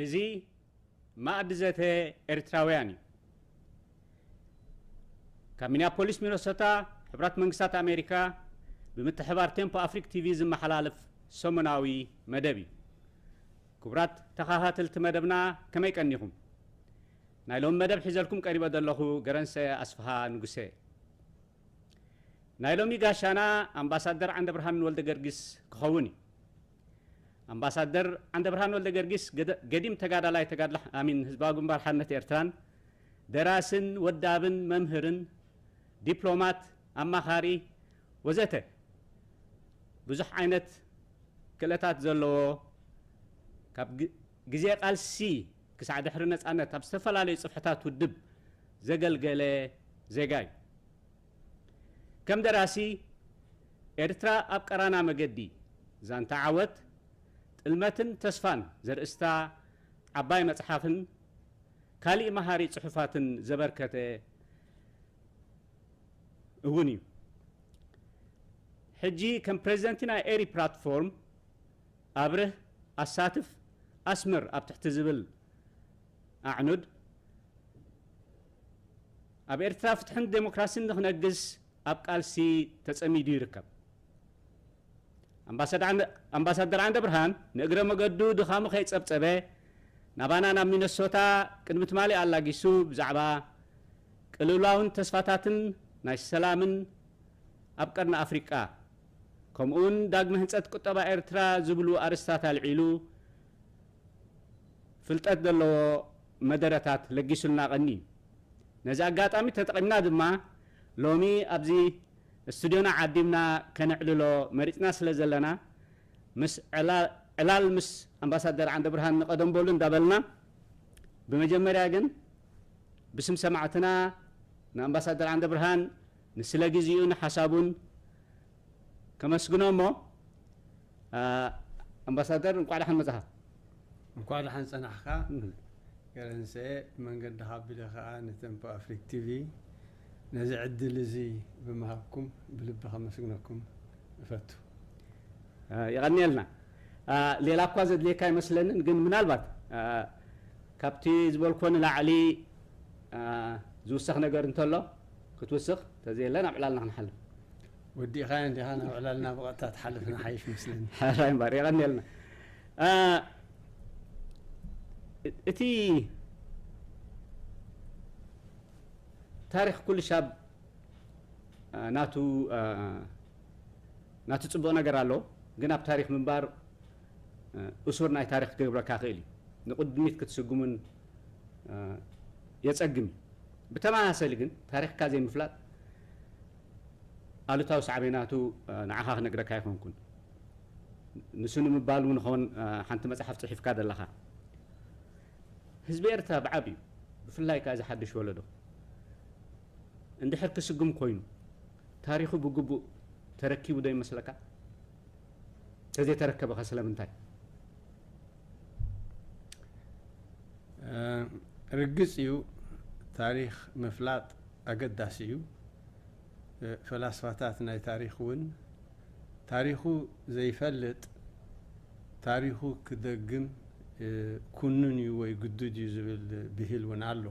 እዚ ማእዲ ዘተ ኤርትራውያን እዩ። ካብ ሚኒያፖሊስ ሚነሶታ፣ ሕቡራት መንግስታት ኣሜሪካ፣ ብምትሕባር ቴምፖ ኣፍሪክ ቲቪ ዝመሓላለፍ ሰሙናዊ መደብ እዩ። ክቡራት ተኸታተልቲ መደብና፣ ከመይ ቀኒኹም? ናይ ሎሚ መደብ ሒዘልኩም ቀሪበ ዘለኹ ገረንሰ ኣስፍሃ ንጉሰ። ናይ ሎሚ ጋሻና ኣምባሳደር ዓንደብርሃን ወልደ ገርጊስ ክኸውን እዩ። ኣምባሳደር ዓንደብርሃን ወልደ ገርጊስ ገደ-፣ ገዲም ተጋዳላይ ተጋድላ ኣሚን ህዝባዊ ግንባር ሓርነት ኤርትራን፣ ደራስን ወዳብን መምህርን፣ ዲፕሎማት፣ ኣማኻሪ ወዘተ ብዙሕ ዓይነት ክእለታት ዘለዎ፣ ካብ ግ-፣ ግዜ ቃልሲ ክሳዕ ድሕሪ ነጻነት ኣብ ዝተፈላለዩ ጽፍሕታት ውድብ ዘገልገለ ዜጋ እዩ። ከም ደራሲ፣ ኤርትራ ኣብ ቀራና መገዲ፣ ዛንታ ዓወት፣ ጥልመትን ተስፋን ዘርእስታ ዓባይ መጽሓፍን ካሊእ መሃሪ ጽሑፋትን ዘበርከተ እውን እዩ። ሕጂ ከም ፕሬዚደንት ናይ ኤሪ ፕላትፎርም ኣብርህ፣ ኣሳትፍ፣ ኣስምር ኣብ ትሕቲ ዝብል ኣዕኑድ፣ ኣብ ኤርትራ ፍትሕን ዴሞክራሲን ንኽነግስ ኣብ ቃልሲ ተጸሚዱ ይርከብ። ኣምባሳዳ-፣ ኣምባሳደር ዓንደ ብርሃን ንእግረ መገዱ ድኻሙ ከይጸብጸበ፣ ናባና ናብ ሚነሶታ ቅድሚ ትማሊ ኣላጊሱ ብዛዕባ ቅልውላውን ተስፋታትን ናይ ሰላምን ኣብ ቀርኒ ኣፍሪቃ፣ ከምኡውን ዳግመ ህንጸት ቁጠባ ኤርትራ ዝብሉ ኣርእስታት ኣልዒሉ፣ ፍልጠት ዘለዎ መደረታት ለጊሱልና ቀኒ እዩ። ነዚ ኣጋጣሚ ተጠቒምና ድማ፣ ሎሚ ኣብዚ ስቱድዮና ዓዲምና ከነዕልሎ መሪጽና ስለ ዘለና፣ ምስ ዕላ-፣ ዕላል ምስ ኣምባሳደር ዓንደ ብርሃን ንቐደም በሉ እንዳበልና፣ ብመጀመርያ ግን ብስም ሰማዕትና ንኣምባሳደር ዓንደ ብርሃን ንስለ ግዜኡን ሓሳቡን ከመስግኖ እሞ፣ ኣ፣ ኣምባሳደር፣ እንቋዕ ደሓን መጻኻ። እንኳዕ ደሓን ጸናሕካ። እህ። ገረንሰኤ፣ ብመንገዲ ካቢለ ከኣ ንተምፖ ኣፍሪክ ቲቪ ነዚ ዕድል እዚ ብምሃብኩም ብልቢ ከመስግነኩም እፈቱ። ኣ፣ የቐንየልና። ኣ፣ ሌላ እኳ ዘድልየካ ኣይመስለንን፣ ግን ምናልባት፣ ኣ፣ ካብቲ ዝበልኮ ንላዕሊ፣ ኣ፣ ዝውሰኽ ነገር እንተሎ ክትውስኽ፣ ተዘየለ ናብ ዕላልና ክንሓልፍ። ወዲእኻዮ እንዲኻ፣ ናብ ዕላልና ብቐጥታ ትሓልፍ ንሓይሽ መስለኒ። ሕራይ እምበር፣ የቐንየልና። ኣ፣ እቲ ታሪኽ ኩሉ ሻብ፣ ኣ፣ ናቱ፣ ኣ፣ ናቱ ጽቡቕ ነገር ኣለዎ፣ ግን ኣብ ታሪኽ ምንባር፣ እ፣ እሱር ናይ ታሪኽ ክገብረካ ክእል እዩ። ንቕድሚት ክትስጉምን፣ እ፣ የጸግም እዩ። ብተመሳሰሊ ግን ታሪኽካ ዘይምፍላጥ ኣሉታዊ ሳዕቤናቱ፣ እ፣ ንዓኻ ክነግረካ ኣይኮንኩን። ንሱ ንምባል እውን ኸውን፣ እ፣ ሓንቲ መጽሓፍ ጽሒፍካ ዘለኻ። ህዝቢ ኤርትራ ብዓቢኡ፣ ብፍላይ ከኣ እዚ ሓድሽ ወለዶ፣ እንድሕር ክስጉም ኮይኑ፣ ታሪኹ ብግቡእ ተረኪቡ ዶ ይመስለካ? ተዘይተረከበኸ ስለምንታይ? እ፣ ርግጽ እዩ፣ ታሪኽ ምፍላጥ ኣገዳሲ እዩ። እ፣ ፈላስፋታት ናይ ታሪኽ እውን ታሪኹ ዘይፈልጥ ታሪኹ ክደግም፣ እ፣ ኩኑን እዩ ወይ ግዱድ እዩ ዝብል ብሂል እውን ኣሎ።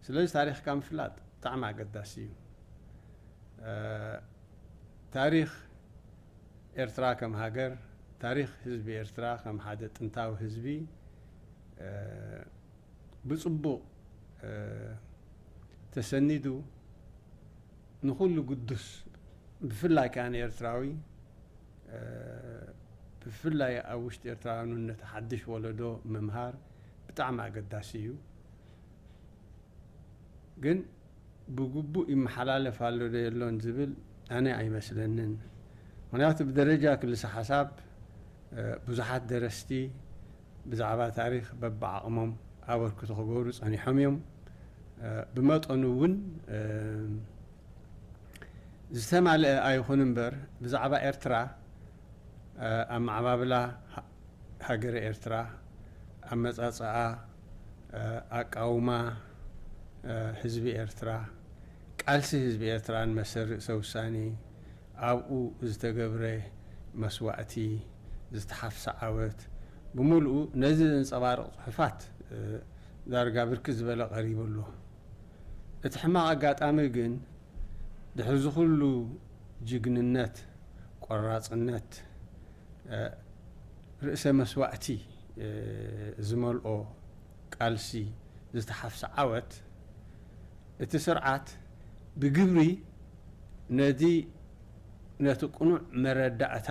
ስለዚ ታሪኽካ ምፍላጥ ብጣዕሚ ኣገዳሲ እዩ። እ፣ ታሪኽ ኤርትራ ከም ሃገር፣ ታሪኽ ህዝቢ ኤርትራ ከም ሓደ ጥንታዊ ህዝቢ፣ እ፣ ብጽቡቕ፣ እ፣ ተሰኒዱ ንኹሉ ግዱስ፣ ብፍላይ ከኣ ንኤርትራዊ፣ እ፣ ብፍላይ ኣብ ውሽጢ ኤርትራውያን ነቲ ሓድሽ ወለዶ ምምሃር ብጣዕሚ ኣገዳሲ እዩ። ግን ብግቡእ ይመሓላለፍ ኣሎ ዶ የሎን ዝብል ኣነ ኣይመስለንን። ምኽንያቱ ብደረጃ ክልሰ ሓሳብ፣ እ፣ ብዙሓት ደረስቲ ብዛዕባ ታሪኽ በብዓቕሞም ኣበርክቶ ክገብሩ ጸኒሖም እዮም። እ፣ ብመጠኑ እውን፣ እ፣ ዝተማልአ ኣይኹን እምበር፣ ብዛዕባ ኤርትራ፣ እ፣ ኣመዓባብላ ሃ-፣ ሃገረ ኤርትራ፣ ኣመጻጽኣ፣ እ፣ ኣቃውማ፣ እ፣ ህዝቢ ኤርትራ፣ ቃልሲ ህዝቢ ኤርትራን መሰል ርእሰ ውሳኔ፣ ኣብኡ ዝተገብረ መስዋእቲ፣ ዝተሓፍሰ ዓወት፣ ብምሉኡ ነዚ ዘንጸባርቕ ጽሑፋት ዳርጋ ብርክት ዝበለ ቀሪቡ ኣሎ። እቲ ሕማቕ ኣጋጣሚ ግን ድሕሪ ዝኹሉ ጅግንነት፣ ቆራጽነት፣ ርእሰ መስዋእቲ ዝመልኦ ቃልሲ ዝተሓፍሰ ዓወት፣ እቲ ስርዓት ብግብሪ ነዚ ነቲ ቅኑዕ መረዳእታ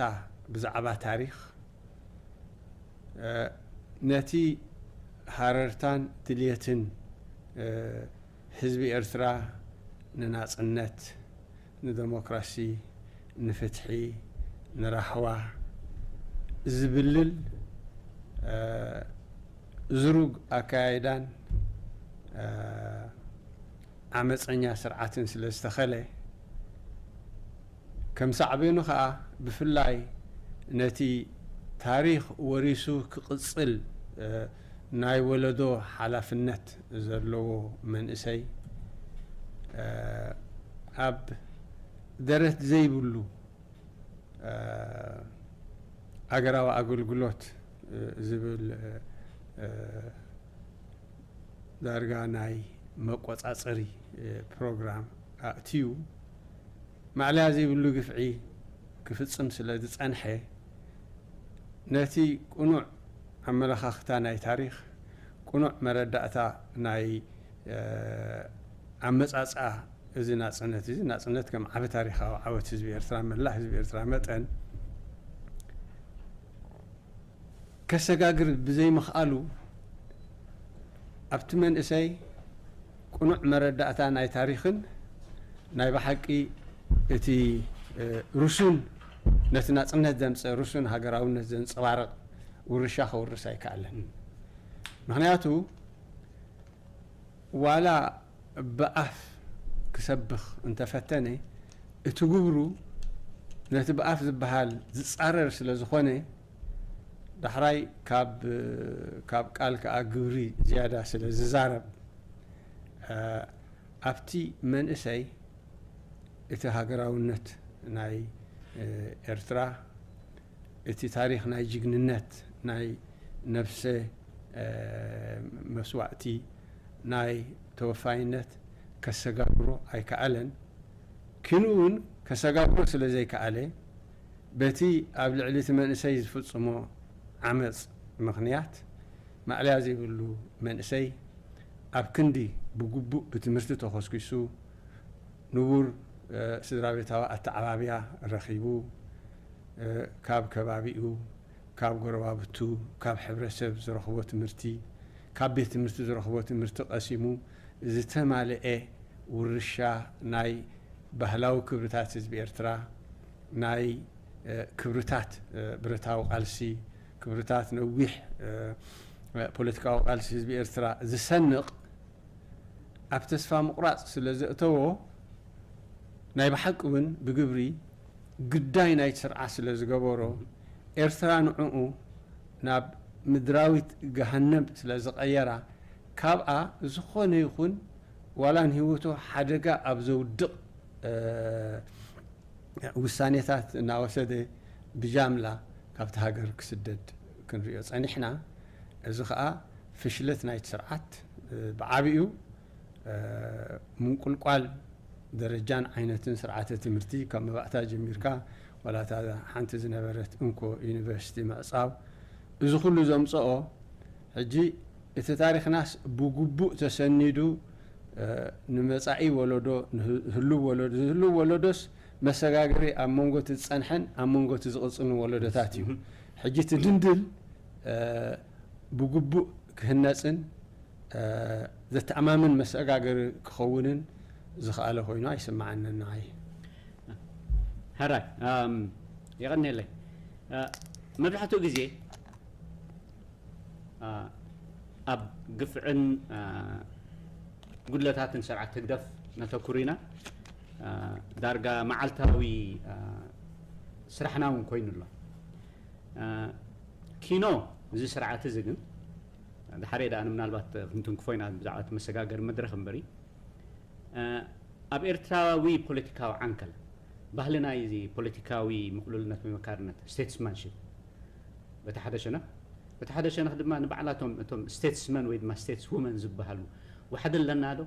ብዛዕባ ታሪኽ፣ ነቲ ሃረርታን ድልየትን ህዝቢ ኤርትራ ንናጽነት፣ ንደሞክራሲ፣ ንፍትሒ፣ ንራህዋ ዝብልል ዝሩግ ኣካያይዳን ዓመፀኛ ስርዓትን ስለ ዝተኸለ፣ ከም ሳዕቤኑ ኸኣ ብፍላይ ነቲ ታሪኽ ወሪሱ ክቕጽል ናይ ወለዶ ሓላፍነት ዘለዎ መንእሰይ ኣብ ደረት ዘይብሉ ኣገራዊ ኣገልግሎት ዝብል ዳርጋ ናይ መቆጻጸሪ ፕሮግራም ኣእትዩ ማዕለያ ዘይብሉ ግፍዒ ክፍጽም ስለ ዝጸንሐ፣ ነቲ ቅኑዕ ኣመለኻኽታ ናይ ታሪኽ፣ ቅኑዕ መረዳእታ ናይ ኣመጻጽኣ እዚ ናጽነት እዚ፣ ናጽነት ከም ዓቢ ታሪኻዊ ዓወት ህዝቢ ኤርትራ፣ መላእ ህዝቢ ኤርትራ መጠን፣ ከሰጋግር ብዘይምኽኣሉ፣ ኣብቲ መንእሰይ ቅኑዕ መረዳእታ ናይ ታሪኽን ናይ ብሓቂ እቲ ርሱን፣ ነቲ ናጽነት ዘምጽእ ርሱን ሃገራውነት ዘንጸባርቕ ውርሻ ከውርስ ኣይከኣለን። ምኽንያቱ ዋላ ብኣፍ ክሰብኽ እንተፈተነ፣ እቲ ግብሩ ነቲ ብኣፍ ዝበሃል ዝጻረር ስለ ዝኾነ፣ ዳሕራይ ካብ ካብ ቃል ከኣ ግብሪ ዝያዳ ስለ ዝዛረብ፣ ኣብቲ መንእሰይ እቲ ሃገራውነት ናይ ኤርትራ፣ እቲ ታሪኽ ናይ ጅግንነት፣ ናይ ነብሰ መስዋእቲ፣ ናይ ተወፋይነት ከሰጋግሮ ኣይከኣለን። ኪኑ እውን ከሰጋግሮ ስለ ዘይከኣለ፣ በቲ ኣብ ልዕሊ እቲ መንእሰይ ዝፍጽሞ ዓመጽ ምኽንያት፣ ማእለያ ዘይብሉ መንእሰይ ኣብ ክንዲ ብግቡእ ብትምህርቲ ተኾስኲሱ፣ ንቡር ስድራ ቤታዊ ኣተዓባብያ ረኺቡ፣ ካብ ከባቢኡ፣ ካብ ጎረባብቱ፣ ካብ ሕብረተሰብ ዝረኽቦ ትምህርቲ፣ ካብ ቤት ትምህርቲ ዝረኽቦ ትምህርቲ ቀሲሙ፣ ዝተማልኤ ውርሻ ናይ ባህላዊ ክብርታት ህዝቢ ኤርትራ፣ ናይ ክብርታት ብረታዊ ቃልሲ፣ ክብርታት ነዊሕ ፖለቲካዊ ቃልሲ ህዝቢ ኤርትራ ዝሰንቕ፣ ኣብ ተስፋ ምቑራጽ ስለ ዘእተዎ፣ ናይ ብሓቂ እውን ብግብሪ ግዳይ ናይቲ ስርዓት ስለ ዝገበሮ፣ ኤርትራ ንዕኡ ናብ ምድራዊት ገሃነም ስለ ዝቐየራ፣ ካብኣ ዝኾነ ይኹን ዋላ ንህይወቱ ሓደጋ ኣብ ዘውድቕ ውሳኔታት እናወሰደ ብጃምላ ካብቲ ሃገር ክስደድ ክንሪኦ ጸኒሕና። እዚ ኸኣ ፍሽለት ናይቲ ስርዓት ብዓቢኡ ምንቁልቋል ደረጃን ዓይነትን ስርዓተ ትምህርቲ ካብ መባእታ ጀሚርካ ዋላ እታ ሓንቲ ዝነበረት እንኮ ዩኒቨርሲቲ ምዕጻው፣ እዚ ኩሉ ዘምጽኦ ሕጂ እቲ ታሪኽናስ ብግቡእ ተሰኒዱ ንመጻኢ ወለዶ፣ ንህሉው ወለዶ፣ ዝህሉው ወለዶስ መሰጋገሪ ኣብ መንጎ እቲ ዝጸንሐን ኣብ መንጎ እቲ ዝቕጽልን ወለዶታት እዩ። ሕጂ እቲ ድንድል ብግቡእ ክህነጽን ዘተኣማምን መሰጋገሪ ክኸውንን ዝኸኣለ ኮይኑ ኣይስምዓንን ንዓይ። ሕራይ የቐንየለይ። መብዛሕትኡ ግዜ ኣብ ግፍዕን ጉድለታትን ስርዓት ህግደፍ ነተኩር ኢና። ዳርጋ መዓልታዊ ስራሕና እውን ኮይኑ ኣሎ። ኪኖ እዚ ስርዓት እዚ ግን ድሓረይ ደኣ ምናልባት ክንትንክፎ ኢና ብዛዕባ እቲ መሰጋገሪ መድረኽ እምበሪ፣ ኣብ ኤርትራዊ ፖለቲካዊ ዓንከል ባህሊ ናይ እዚ ፖለቲካዊ ምቕሉልነት ወይ መካርነት፣ statesmanship፣ በቲ ሓደ ሸነኽ፣ እቲ ሓደ ሸነኽ ድማ ንባዕላቶም እቶም statesmen ወይ ድማ stateswomen ዝበሃሉ ዋሕዲ ኣለና ዶ?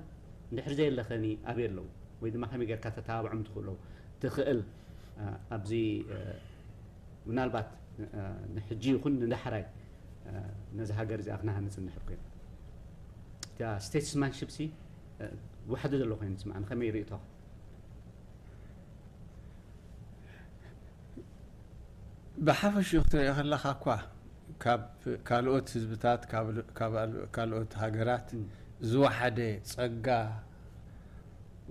እንድሕር ዘየለ ኸኒ ኣበይ ኣለዉ? ወይ ድማ ከመይ ጌርካ ተተባብዖም ትኽእሎ ትኽእል? እ፣ ኣብዚ እ፣ ምናልባት እ፣ ንሕጂ ይኹን ንዳሕራይ እ፣ ነዚ ሃገር እዚኣ ክነሃንጽ እንድሕር ኮይና እታ statesmanship ሲ እ፣ ዋሕዲ ዘሎ ኮይኑ ትስምዓኒ። ከመይ ርእይቶኻ? ብሓፈሽኡ ክትሪኦ ከለኻ እኳ ካብ ካልኦት ህዝብታት ካብ ካልኦት ሃገራት ዝወሓደ ጸጋ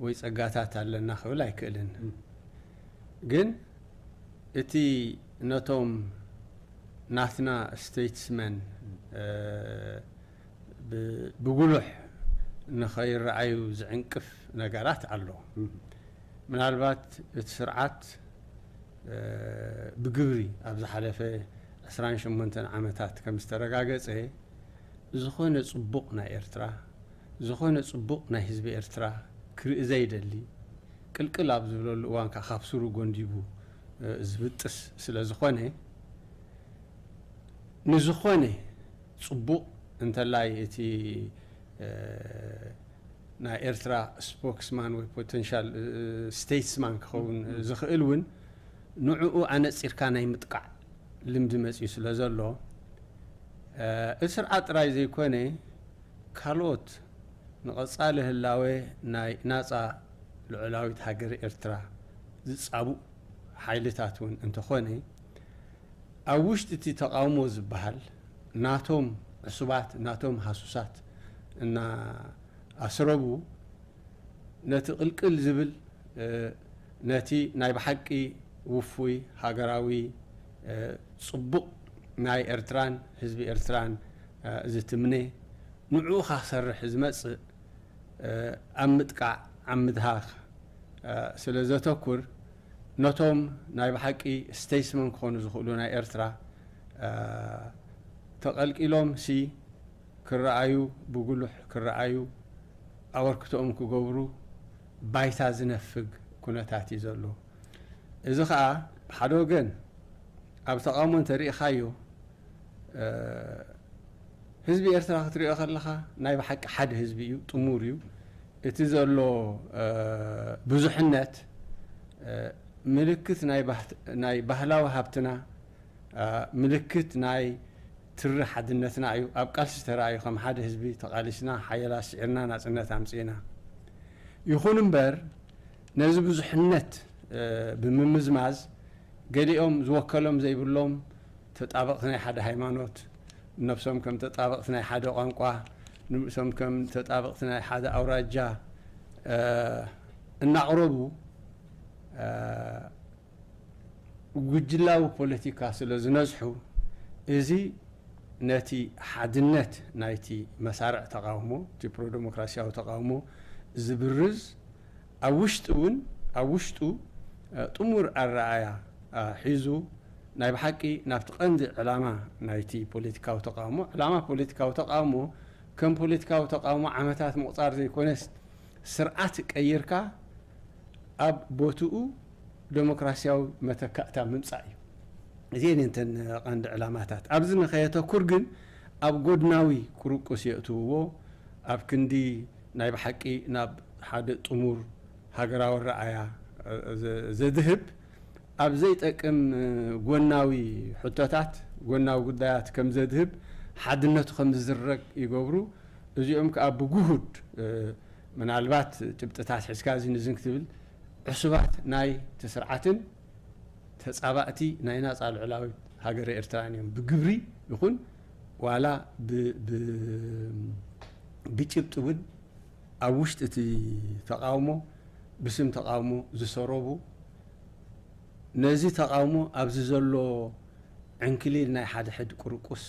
ወይ ጸጋታት ኣለና ክብል ኣይክእልን። ግን እቲ ነቶም ናትና statesmen ብጉሉሕ ንኸይረኣዩ ዝዕንቅፍ ነገራት ኣሎ። ምናልባት እቲ ስርዓት ብግብሪ ኣብ ዝሓለፈ ዕስራን ሸሞንተን ዓመታት ከም ዝተረጋገጸ፣ ዝኾነ ጽቡቕ ናይ ኤርትራ፣ ዝኾነ ጽቡቕ ናይ ህዝቢ ኤርትራ ክርኢ ዘይደሊ፣ ቅልቅል ኣብ ዝብለሉ እዋን ከኣ ካብ ስሩ ጎንዲቡ ዝብጥስ ስለ ዝኾነ፣ ንዝኾነ ጽቡቕ እንተላይ እቲ ናይ ኤርትራ spokesman ወይ potential statesman ክኸውን ዝኽእል እውን ንዕኡ ኣነጺርካ ናይ ምጥቃዕ ልምዲ መጺኡ ስለ ዘሎ፣ እቲ ስርዓት ጥራይ ዘይኮነ ካልኦት ንቐጻሊ ህላወ ናይ ናጻ ልዑላዊት ሃገር ኤርትራ ዝጻቡእ ሓይልታት እውን እንተኾነ፣ ኣብ ውሽጢ እቲ ተቓውሞ ዝበሃል ናቶም ዕሱባት፣ ናቶም ሃሱሳት እናኣስረቡ፣ ነቲ ቅልቅል ዝብል፣ ነቲ ናይ ብሓቂ ውፉይ ሃገራዊ ጽቡቕ ናይ ኤርትራን ህዝቢ ኤርትራን ዝትምነ፣ ንዕኡ ክሰርሕ ዝመጽእ ኣብ ምጥቃዕ፣ ኣብ ምድሃኽ ስለ ዘተኩር፣ ነቶም ናይ ብሓቂ statesmen ክኾኑ ዝኽእሉ ናይ ኤርትራ ተቐልቂሎም ሲ ክረኣዩ፣ ብጉሉሕ ክረኣዩ፣ ኣበርክቶኦም ክገብሩ ባይታ ዝነፍግ ኩነታት እዩ ዘሎ። እዚ ኸኣ ብሓደ ወገን ኣብ ተቓውሞ እንተሪኢኻዮ፣ ህዝቢ ኤርትራ ክትሪኦ ከለኻ ናይ ብሓቂ ሓደ ህዝቢ እዩ፣ ጥሙር እዩ። እቲ ዘሎ ብዙሕነት ምልክት ናይ ባህላዊ ሃብትና፣ ምልክት ናይ ትሪ ሓድነትና እዩ። ኣብ ቃልሲ ተራእዩ ከም ሓደ ህዝቢ ተቓሊስና፣ ሓየላ ስዒርና፣ ናጽነት ኣምጺእና። ይኹን እምበር ነዚ ብዙሕነት ብምምዝማዝ፣ ገሊኦም ዝወከሎም ዘይብሎም ተጣበቕቲ ናይ ሓደ ሃይማኖት፣ ነብሶም ከም ተጣበቕቲ ናይ ሓደ ቋንቋ፣ ነብሶም ከም ተጣበቕቲ ናይ ሓደ ኣውራጃ እናቕረቡ፣ ጉጅላዊ ፖለቲካ ስለ ዝነዝሑ፣ እዚ ነቲ ሓድነት ናይቲ መሳርዕ ተቓውሞ፣ እቲ ፕሮደሞክራሲያዊ ተቓውሞ ዝብርዝ፣ ኣብ ውሽጢ እውን፣ ኣብ ውሽጡ ጥሙር ኣረኣእያ ሒዙ ናይ ብሓቂ ናብቲ ቀንዲ ዕላማ ናይቲ ፖለቲካዊ ተቓውሞ፣ ዕላማ ፖለቲካዊ ተቓውሞ ከም ፖለቲካዊ ተቓውሞ ዓመታት ምቑጻር ዘይኮነስ፣ ስርዓት ቀይርካ ኣብ ቦትኡ ደሞክራሲያዊ መተካእታ ምምጻእ እዩ። እዚኤን እየን እተን ቀንዲ ዕላማታት። ኣብዚ ንኸየተኩር ግን ኣብ ጎድናዊ ቁርቁስ የእትውዎ፣ ኣብ ክንዲ ናይ ብሓቂ ናብ ሓደ ጥሙር ሃገራዊ ኣረኣእያ ዘድህብ፣ ኣብ ዘይጠቅም ጎናዊ ሕቶታት፣ ጎናዊ ጉዳያት ከም ዘድህብ፣ ሓድነቱ ከም ዝዝረግ ይገብሩ። እዚኦም ከኣ ብጉሁድ ምናልባት ጭብጥታት ሒዝካ እዚ ንዝን ክትብል ዕሱባት ናይቲ ስርዓትን ተጻባእቲ ናይ ናጻ ልዑላዊት ሃገረ ኤርትራን እዮም። ብግብሪ ይኹን ዋላ ብ- ብ- ብጭብጢ እውን ኣብ ውሽጢ እቲ ተቓውሞ ብስም ተቓውሞ ዝሰረቡ፣ ነዚ ተቓውሞ ኣብዚ ዘሎ ዕንክሊል ናይ ሓድሕድ ቁርቁስ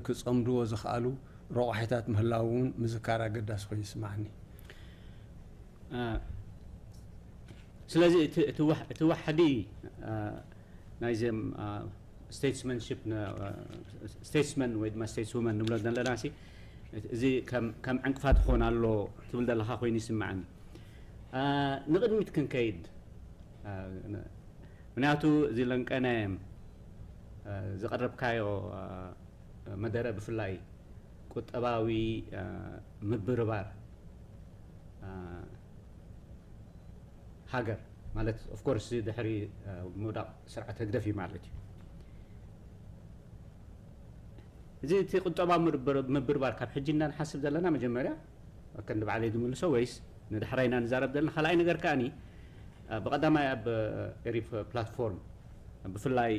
ክጸምድዎ ዝኸኣሉ ረቋሒታት ምህላዎም እውን ምዝካር ኣገዳሲ ኮይኑ ይስምዓኒ። ስለዚ እቲ እቲ ዋሕዲ ናይዞም statesmanship statesmen ወይ ድማ stateswomen ንብሎ ዘለና ሲ፣ እዚ ከም ዕንቅፋት ክኾን ኣሎ ትብል ዘለኻ ኮይኑ ይስምዓኒ። ንቕድሚት ክንከይድ፣ ምክንያቱ እዚ ለንቀነ ዘቐረብካዮ መደረ ብፍላይ ቁጠባዊ ምብርባር ሃገር ማለት ኦፍኮርስ ድሕሪ ምውዳቕ ስርዓት ህግደፍ እዩ ማለት እዩ። እዚ እቲ ቁጠባ ምብርባር ካብ ሕጂ እንዳንሓስብ ዘለና መጀመርያ ከንዲ ባዕለይ ዝምልሶ ወይስ ንዳሕራይና ንዛረብ ዘለና? ካልኣይ ነገር ከኣኒ ብቐዳማይ ኣብ ኤሪፍ ፕላትፎርም ብፍላይ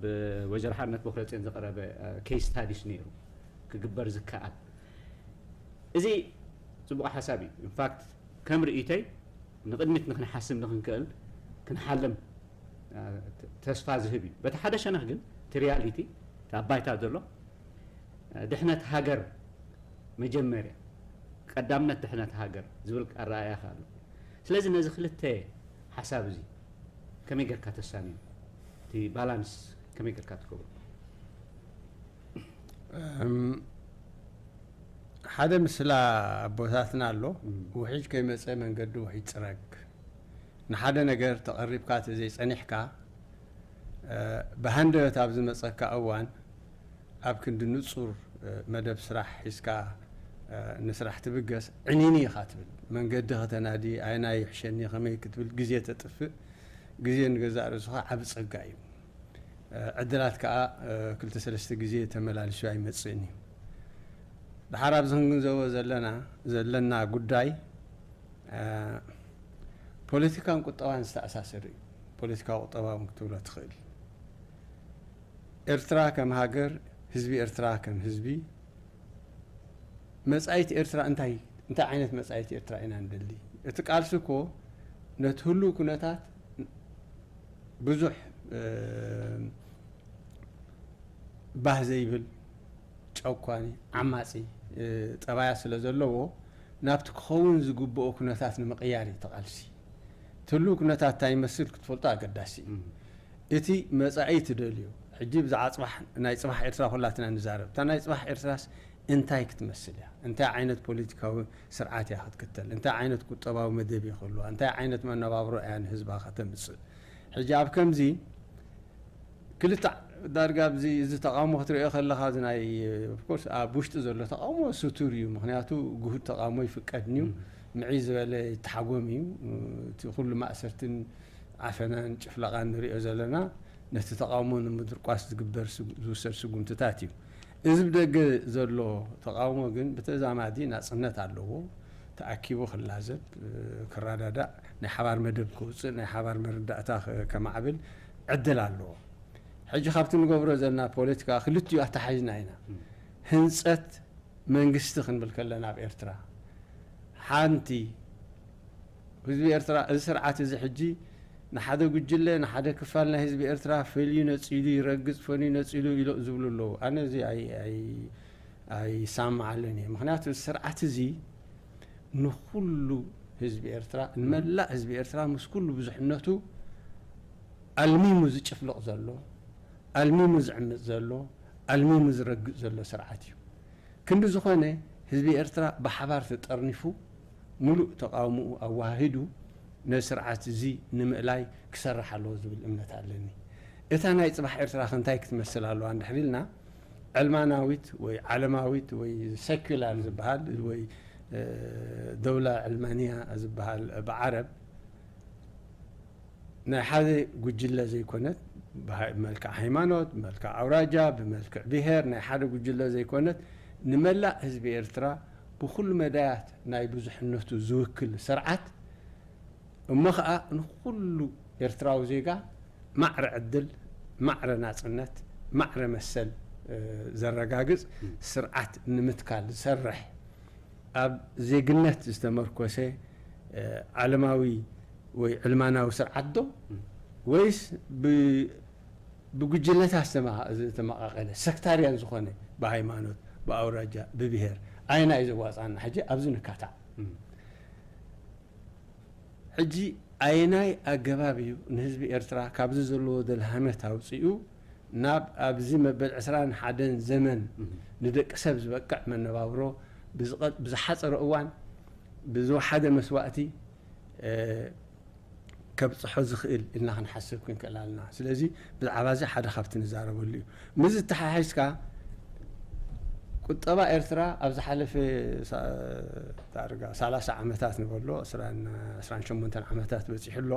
ብወይዘሮ ሓነት በክረፅዮን ዝቐረበ ኬስ ስታዲስ ነይሩ ክግበር ዝከኣል። እዚ ፅቡቕ ሓሳብ እዩ። ኢንፋክት ከም ርእይቶይ ንቕድሚት ንክንሓስብ ንክንክእል ክንሓልም ተስፋ ዝህብ እዩ። በቲ ሓደ ሸነኽ ግን እቲ ሪያሊቲ እቲ ኣብ ባይታ ዘሎ ድሕነት ሃገር መጀመርያ ቀዳምነት ድሕነት ሃገር ዝብል ኣረኣእያ ከ ኣሎ። ስለዚ ነዚ ክልተ ሓሳብ እዚ ከመይ ጌርካ ተሳንዮ? እቲ ባላንስ ከመይ ጌርካ ትገብሮ? ሓደ ምስላ ኣቦታትና ኣሎ፣ ውሒጅ ከይመፀ መንገዲ ውሒጅ ፅረግ። ንሓደ ነገር ተቐሪብካ ተዘይፀኒሕካ ብሃንደበት ኣብ ዝመፀካ እዋን ኣብ ክንዲ ንፁር መደብ ስራሕ ሒዝካ ንስራሕ ትብገስ፣ ዕኒኒ ኢኻ ትብል። መንገዲ ከተናዲ፣ ኣየናይ ይሕሸኒ፣ ከመይ ክትብል ግዜ ተጥፍእ። ግዜ ንገዛእ ርእሱ ከዓ ዓቢ ጸጋ እዩ። ዕድላት ከዓ ክልተ ሰለስተ ግዜ ተመላሊሱ ኣይመጽእን እዩ። ድሓር ኣብዚ ክንግንዘቦ ዘለና ዘለና ጉዳይ ፖለቲካን ቁጠባን ዝተኣሳሰር እዩ። ፖለቲካ ቁጠባ እውን ክትብሎ ትኽእል። ኤርትራ ከም ሃገር፣ ህዝቢ ኤርትራ ከም ህዝቢ፣ መጻኢት ኤርትራ እንታይ እንታይ ዓይነት መጻኢት ኤርትራ ኢና ንደሊ? እቲ ቃልሲ እኮ ነቲ ህሉው ኩነታት ብዙሕ ባህ ዘይብል፣ ጨኳኒ፣ ዓማጺ ጠባያ ስለ ዘለዎ ናብቲ ክኸውን ዝግብኦ ኩነታት ንምቕያር እዩ እቲ ቃልሲ። እቲ ህሉው ኩነታት እንታይ ይመስል ክትፈልጦ ኣገዳሲ እዩ። እቲ መጻኢ ትደልዮ፣ ሕጂ ብዛዕባ ጽባሕ ናይ ጽባሕ ኤርትራ ኩላትና ንዛረብ። እታ ናይ ጽባሕ ኤርትራስ እንታይ ክትመስል እያ? እንታይ ዓይነት ፖለቲካዊ ስርዓት እያ ክትክተል? እንታይ ዓይነት ቁጠባዊ መደብ እዩ ክህልዋ? እንታይ ዓይነት መነባብሮ እያ ንህዝባ ከተምጽእ? ሕጂ ኣብ ከምዚ ክልተ ዳርጋ ኣብዚ እዚ ተቃውሞ ክትሪኦ ከለካ እዚ ናይ ኦፍኮርስ ኣብ ውሽጢ ዘሎ ተቃውሞ ስቱር እዩ። ምክንያቱ ግሁድ ተቃውሞ ይፍቀድን እዩ። ምዕይ ዝበለ ይተሓጎም እዩ። እቲ ኩሉ ማእሰርትን ዓፈናን ጭፍለቃን ንሪኦ ዘለና ነቲ ተቃውሞ ንምድርቋስ ዝግበር ዝውሰድ ስጉምትታት እዩ። እዚ ብደገ ዘሎ ተቃውሞ ግን ብተዛማዲ ናጽነት ኣለዎ። ተኣኪቡ ክላዘብ፣ ክረዳዳእ፣ ናይ ሓባር መደብ ከውፅእ፣ ናይ ሓባር መረዳእታ ከማዕብል ዕድል ኣለዎ። ሕጂ ካብቲ ንገብሮ ዘለና ፖለቲካ ክልቲኡ ኣተሓሒዝና ኢና። ህንፀት መንግስቲ ክንብል ከለና ኣብ ኤርትራ ሓንቲ ህዝቢ ኤርትራ እዚ ስርዓት እዚ ሕጂ ንሓደ ጉጅለ ንሓደ ክፋል ናይ ህዝቢ ኤርትራ ፈልዩ ነፂሉ ይረግፅ፣ ፈልዩ ነፂሉ ኢሎ ዝብሉ ኣለዉ። ኣነ እዚ ኣይሰማዓለን እየ። ምክንያቱ እዚ ስርዓት እዚ ንኩሉ ህዝቢ ኤርትራ ንመላእ ህዝቢ ኤርትራ ምስ ኩሉ ብዙሕነቱ ኣልሚሙ ዝጭፍልቕ ዘሎ፣ ኣልሚሙ ዝዕምፅ ዘሎ፣ ኣልሚሙ ዝረግፅ ዘሎ ስርዓት እዩ። ክንዲ ዝኾነ ህዝቢ ኤርትራ ብሓባር ተጠርኒፉ ሙሉእ ተቃውምኡ ኣወሃሂዱ ነዚ ስርዓት እዚ ንምእላይ ክሰርሕ ኣለዎ ዝብል እምነት ኣለኒ። እታ ናይ ፅባሕ ኤርትራ ከ እንታይ ክትመስል ኣለዋ እንድሕር ኢልና ዕልማናዊት ወይ ዓለማዊት ወይ ሰኩላር ዝበሃል ወይ ደውላ ዕልማንያ ዝበሃል ብዓረብ ናይ ሓደ ጉጅለ ዘይኮነት ብመልክዕ ሃይማኖት፣ ብመልክዕ ኣውራጃ፣ ብመልክዕ ብሄር ናይ ሓደ ጉጅለ ዘይኮነት ንመላእ ህዝቢ ኤርትራ ብኩሉ መዳያት ናይ ብዙሕነቱ ዝውክል ስርዓት እሞ ኸኣ ንኩሉ ኤርትራዊ ዜጋ ማዕረ ዕድል፣ ማዕረ ናጽነት፣ ማዕረ መሰል ዘረጋግጽ ስርዓት ንምትካል ዝሰርሕ ኣብ ዜግነት ዝተመርኮሰ ዓለማዊ ወይ ዕልማናዊ ስርዓት ዶ ወይስ ብጉጅለታት ዝተመቓቐለ ሰክታርያን ዝኾነ ብሃይማኖት፣ ብኣውራጃ፣ ብብሄር ኣየና እዩ ዘዋፅኣና? ሕጂ ኣብዚ ንካታዕ። ሕጂ ኣየናይ ኣገባብ እዩ ንህዝቢ ኤርትራ ካብዚ ዘለዎ ደልሃመት ኣውፂኡ ናብ ኣብዚ መበል ዕስራን ሓደን ዘመን ንደቂ ሰብ ዝበቅዕ መነባብሮ ብዝሓፀረ እዋን ብዝወሓደ መስዋእቲ ከብፅሖ ዝኽእል ኢልና ክንሓስብ ክንክእል ኣለና። ስለዚ ብዛዕባ እዚ ሓደ ካብቲ ንዛረበሉ እዩ። ምስ ዝተሓሒዝካ ቁጠባ ኤርትራ ኣብ ዝሓለፈ ሳ- ዳርጋ ሰላሳ ዓመታት ንበሎ፣ ዕስራን ዕስራን ሸሞንተን ዓመታት በፂሑ ኣሎ።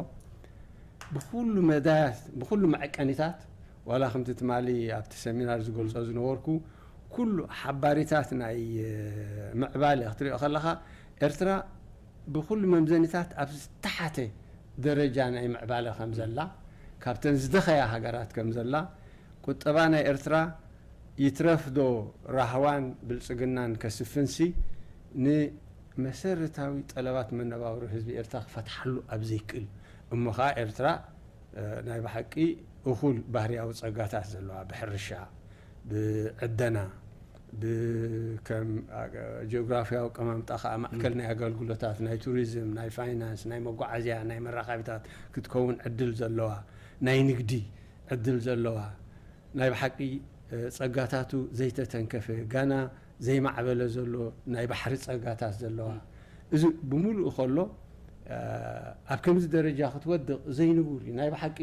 ብኩሉ መዳያት፣ ብኩሉ መዐቀኒታት፣ ዋላ ከምቲ ትማሊ ኣብቲ ሰሚናር ዝገልጾ ዝነበርኩ፣ ኩሉ ሓባሪታት ናይ ምዕባለ ክትሪኦ ከለኻ፣ ኤርትራ ብኩሉ መምዘኒታት ኣብ ዝተሓተ ደረጃ ናይ ምዕባለ ከም ዘላ፣ ካብተን ዝደኸያ ሃገራት ከም ዘላ፣ ቁጠባ ናይ ኤርትራ ይትረፍዶ ራህዋን ብልጽግናን ከስፍንሲ፣ ንመሰረታዊ ጠለባት መነባብሮ ህዝቢ ኤርትራ ክፈትሓሉ ኣብ ዘይክእል፣ እሞ ኸኣ ኤርትራ፣ እ፣ ናይ ብሓቂ እኹል ባህርያዊ ጸጋታት ዘለዋ፣ ብሕርሻ፣ ብዕደና፣ ብ-፣ ከም፣ አ-፣ ጂኦግራፊያዊ ኣቀማምጣ ኸኣ ማእከል ናይ ኣገልግሎታት፣ ናይ ቱሪዝም፣ ናይ ፋይናንስ፣ ናይ መጓዓዝያ፣ ናይ መራኸቢታት ክትከውን ዕድል ዘለዋ፣ ናይ ንግዲ ዕድል ዘለዋ፣ ናይ ብሓቂ፣ እ፣ ጸጋታቱ ዘይተተንከፈ፣ ጋና ዘይማዕበለ ዘሎ ናይ ባሕሪ ጸጋታት ዘለዋ፣ እዚ ብምሉኡ ከሎ፣ እ፣ ኣብ ከምዚ ደረጃ ክትወድቕ ዘይንቡር እዩ። ናይ ብሓቂ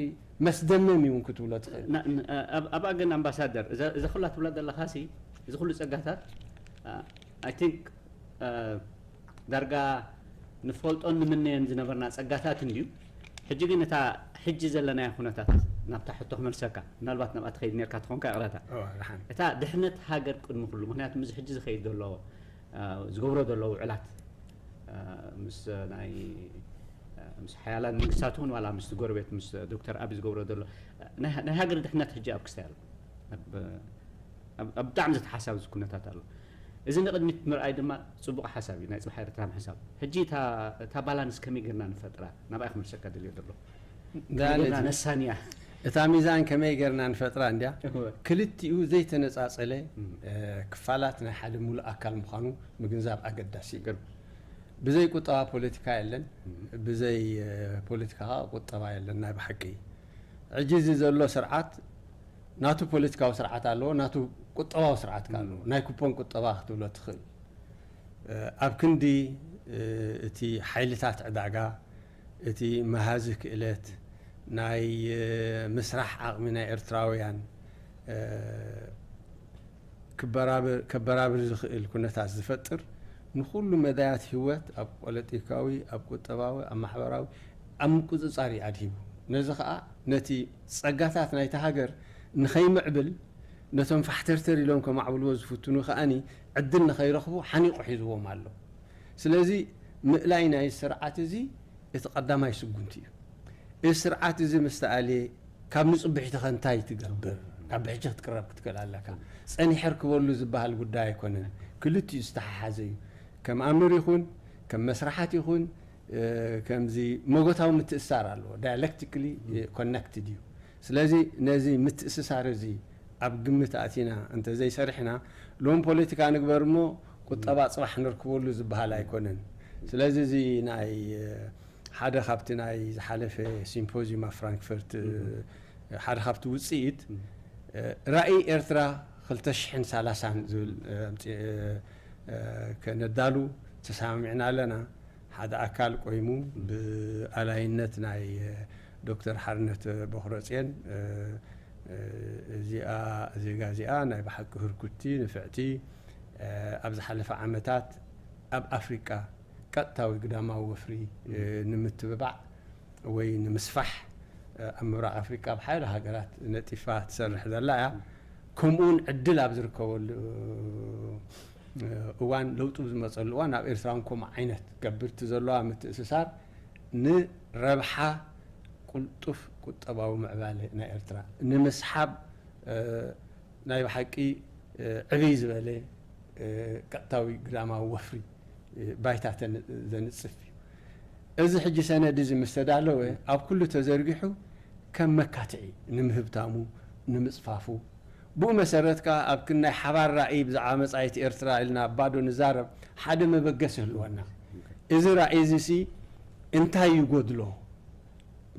መስደመም እዩ እውን ክትብሎ ትኽእል። ና-፣ ን-፣ ኣብ-፣ ኣብኣ ግን ኣምባሳደር፣ እዛ፣ እዛ ኩላ ትብላ ዘለኻሲ፣ እዚ ኩሉ ጸጋታት፣ አ፣ I think፣ አ፣ ዳርጋ ንፈልጦን ንምነየን ዝነበርና ጸጋታት እንድዩ። ሕጂ ግን እታ ሕጂ ዘለናያ ኩነታት ናብታ ሕቶ ክመልሰካ፣ ምናልባት ናብኣ ትኸይድ ኔርካ ትኾንካ ይቕረታ። እዋ፣ ደሓን። እታ ድሕነት ሃገር ቅድሚ ኩሉ፣ ምኽንያቱ ምስዚ ሕጂ ዝኸይድ ዘሎ፣ አ፣ ዝገብሮ ዘሎ ውዕላት፣ አ፣ ምስ ናይ፣ አ፣ ምስ ሓያላን መንግስታት እውን ዋላ ምስ ጎረቤት ምስ ዶክተር ኣቢ ዝገብሮ ዘሎ፣ አ፣ ናይ፣ ናይ ሃገር ድሕነት ሕጂ ኣብ ክስታይ ኣሎ። ኣብ፣ ኣብ፣ ኣብ ብጣዕሚ ዘተሓሳብ ኩነታት ኣሎ። እዚ ንቕድሚት ምርኣይ ድማ ጽቡቕ ሓሳብ እዩ፣ ናይ ጽባሕ ኤርትራ ምሕሳብ። ሕጂ እታ፣ እታ ባላንስ ከመይ ጌርና ንፈጥራ? ናብኣ ክመልሰካ ደልዮ ዘሎ። ዳን ከመይ ጌርና እቲ ነሳንያ? እታ ሚዛን ከመይ ጌርና ንፈጥራ እንድያ። እወ። ክልቲኡ ዘይተነጻጸለ፣ እም። እ፣ ክፋላት ናይ ሓደ ሙሉእ ኣካል ምዃኑ ምግንዛብ ኣገዳሲ እዩ። ገርም። ብዘይ ቁጠባ ፖለቲካ የለን፣ እም። ብዘይ፣ እ፣ ፖለቲካ ቁጠባ የለን። ናይ ብሓቂ ሕጂ እዚ ዘሎ ስርዓት ናቱ ፖለቲካዊ ስርዓት ኣለዎ፣ ናቱ ቁጠባዊ ስርዓት ከኣ ኣለዎ። እም። ናይ ኩፖን ቁጠባ ክትብሎ ትኽእል። እ፣ ኣብ ክንዲ፣ እ፣ እቲ ሓይልታት ዕዳጋ፣ እቲ መሃዚ ክእለት፣ ናይ፣ እ፣ ምስራሕ ዓቕሚ ናይ ኤርትራውያን፣ እ፣ ክበራብር፣ ከበራብር ዝኽእል ኩነታት ዝፈጥር፣ ንኹሉ መዳያት ህይወት ኣብ ፖለቲካዊ፣ ኣብ ቁጠባዊ፣ ኣብ ማሕበራዊ፣ ኣብ ምቁጽጻር እዩ ኣድሂቡ። ነዚ ኸኣ ነቲ ጸጋታት ናይታ ሃገር ንኸይምዕብል፣ ነቶም ፋሕተርተር ኢሎም ከማዕብልዎ ዝፍትኑ ከኣኒ ዕድል ንኸይረኽቡ ሓኒቑ ሒዝዎም ኣሎ። ስለዚ ምእላይ ናይ ስርዓት እዚ እቲ ቀዳማይ ስጉምቲ እዩ። እዚ ስርዓት እዚ ምስ ተኣልየ ካብ ንጽብሒትኸ እንታይ ትገብር? ካብ ብሕጂ ክትቅረብ ክትክእል ኣለካ። ጸኒሐ ርክበሉ ዝበሃል ጉዳይ ኣይኮነን። ክልቲኡ ዝተሓሓዘ እዩ። ከም ኣምር ይኹን፣ ከም መስራሓት ይኹን፣ እ፣ ከምዚ መጎታዊ ምትእስሳር ኣለዎ። ዳያሌክቲክሊ ኮነክትድ እዩ። ስለዚ ነዚ ምትእስሳር እዚ ኣብ ግምት ኣእቲና እንተዘይሰሪሕና፣ ሎም ፖለቲካ ንግበር እሞ ቁጠባ ጽባሕ ንርክበሉ ዝበሃል ኣይኮነን። ስለዚ እዚ ናይ፣ እ፣ ሓደ ካብቲ ናይ ዝሓለፈ ሲምፖዚዩም ኣብ ፍራንክፈርት፣ እ፣ እም። ሓደ ካብቲ ውጽኢት፣ እም። እ፣ ራእይ ኤርትራ ክልተ ሽሕን ሰላሳን ዝብል፣ እ፣ ኣምጺ-፣ እ፣ እ፣ ከነዳሉ ተሰማሚዕና ኣለና። ሓደ ኣካል ቆይሙ እም። ብኣላይነት ናይ፣ እ፣ ዶክተር ሓርነት በኽረጽዮን፣ እ፣ እ፣ እዚኣ ዜጋ እዚኣ ናይ ብሓቂ ህርኩቲ፣ ንፍዕቲ፣ እ፣ ኣብ ዝሓለፈ ዓመታት ኣብ ኣፍሪቃ ቀጥታዊ ግዳማዊ ወፍሪ፣ እ፣ እም። ንምትብባዕ ወይ ንምስፋሕ፣ እ፣ ኣብ ምብራቕ ኣፍሪቃ ኣብ ሓያሎ ሃገራት ነጢፋ ትሰርሕ ዘላ እያ። እም። ከምኡውን ዕድል ኣብ ዝርከበሉ፣ እ፣ እዋን፣ ለውጢ ዝመጸሉ እዋን ኣብ ኤርትራ እውን ከምኡ ዓይነት ገብርቲ ዘለዋ ምትእስሳር ንረብሓ ቅልጡፍ ቁጠባዊ ምዕባለ ናይ ኤርትራ ንምስሓብ፣ እ፣ ናይ ብሓቂ፣ እ፣ ዕብይ ዝበለ፣ እ፣ ቀጥታዊ ግዳማዊ ወፍሪ፣ እ፣ ባይታ ተን-፣ ዘንጽፍ እዩ። እዚ ሕጂ ሰነድ እዚ ምስ ተዳለወ፣ ኣብ ኩሉ ተዘርጊሑ ከም መካትዒ ንምህብታሙ፣ ንምጽፋፉ፣ ብኡ መሰረት ከኣ ኣብ ክንዲ ናይ ሓባር ራእይ ብዛዕባ መጻኢት ኤርትራ ኢልና ኣብ ባዶ ንዛረብ፣ ሓደ መበገሲ ይህልወና። እዚ ራእይ እዚ ሲ እንታይ ይጎድሎ?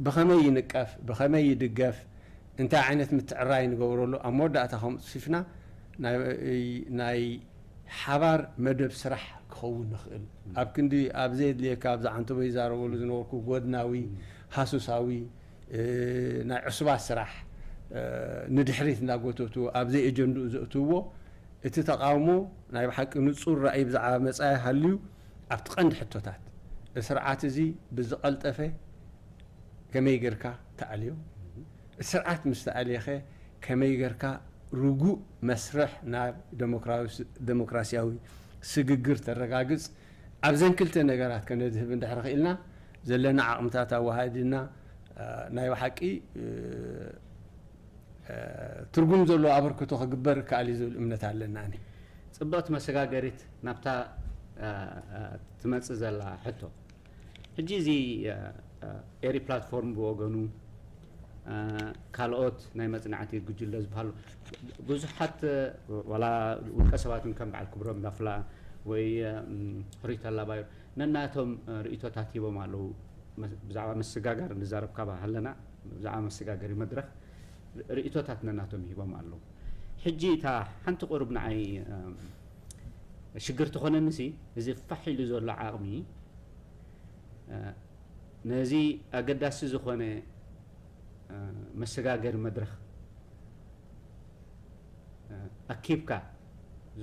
ብኸመይ ይንቀፍ? ብኸመይ ይድገፍ? እንታይ ዓይነት ምትዕራይ ንገብረሉ? ኣብ መወዳእታ ከምኡ ጽፊፍና ናይ፣ ናይ ሓባር መደብ ስራሕ ክኸውን ንኽእል ኣብ ክንዲ ኣብ ዘየድልየካ ኣብዚ ዓንተቦ ይዛረበሉ ዝነበርኩ ጎድናዊ ሃሱሳዊ ናይ ዕሱባት ስራሕ ንድሕሪት እናጎተቱ ኣብ ዘይእጀንድኡ ዘእትውዎ እቲ ተቃውሞ ናይ ብሓቂ ንጹር ራእይ ብዛዕባ መጻኢ ሃልዩ ኣብቲ ቀንዲ ሕቶታት ስርዓት እዚ ብዝቐልጠፈ ከመይ ጌርካ ተኣልዮ እቲ ስርዓት ምስ ተኣልየኸ ከመይ ጌርካ ርጉእ መስርሕ ናብ ደሞክራሲያዊ ስግግር ተረጋግጽ ኣብዘን ክልተ ነገራት ከነድህብ እንድሕር ክኢልና ዘለና ዓቕምታት ኣወሃዲና ናይ ብሓቂ ትርጉም ዘለዎ ኣበርክቶ ክግበር ይከኣል እዩ ዝብል እምነት ኣለና። ኣነ ፅብቕቲ መሰጋገሪት ናብታ ትመፅእ ዘላ ሕቶ ሕጂ እዚ ኤሪ ፕላትፎርም ብወገኑ ካልኦት ናይ መፅናዕቲ ጉጅለ ዝበሃሉ ብዙሓት ዋላ ውልቀ ሰባት ከም በዓል ክብሮም ናፍላ ወይ ሕሩይ ተላባዩ ነናቶም ርእቶታት ሂቦም ኣለዉ። ብዛዕባ መሰጋገሪ ንዛረብ ካባ ሃለና ብዛዕባ መሰጋገሪ መድረኽ ርእቶታት ነናቶም ሂቦም ኣለዉ። ሕጂ እታ ሓንቲ ቁሩብ ንዓይ ሽግር ትኾነኒ ሲ እዚ ፋሕ ኢሉ ዘሎ ዓቕሚ ነዚ ኣገዳሲ ዝኾነ መሰጋገሪ መድረኽ ኣኪብካ እዚ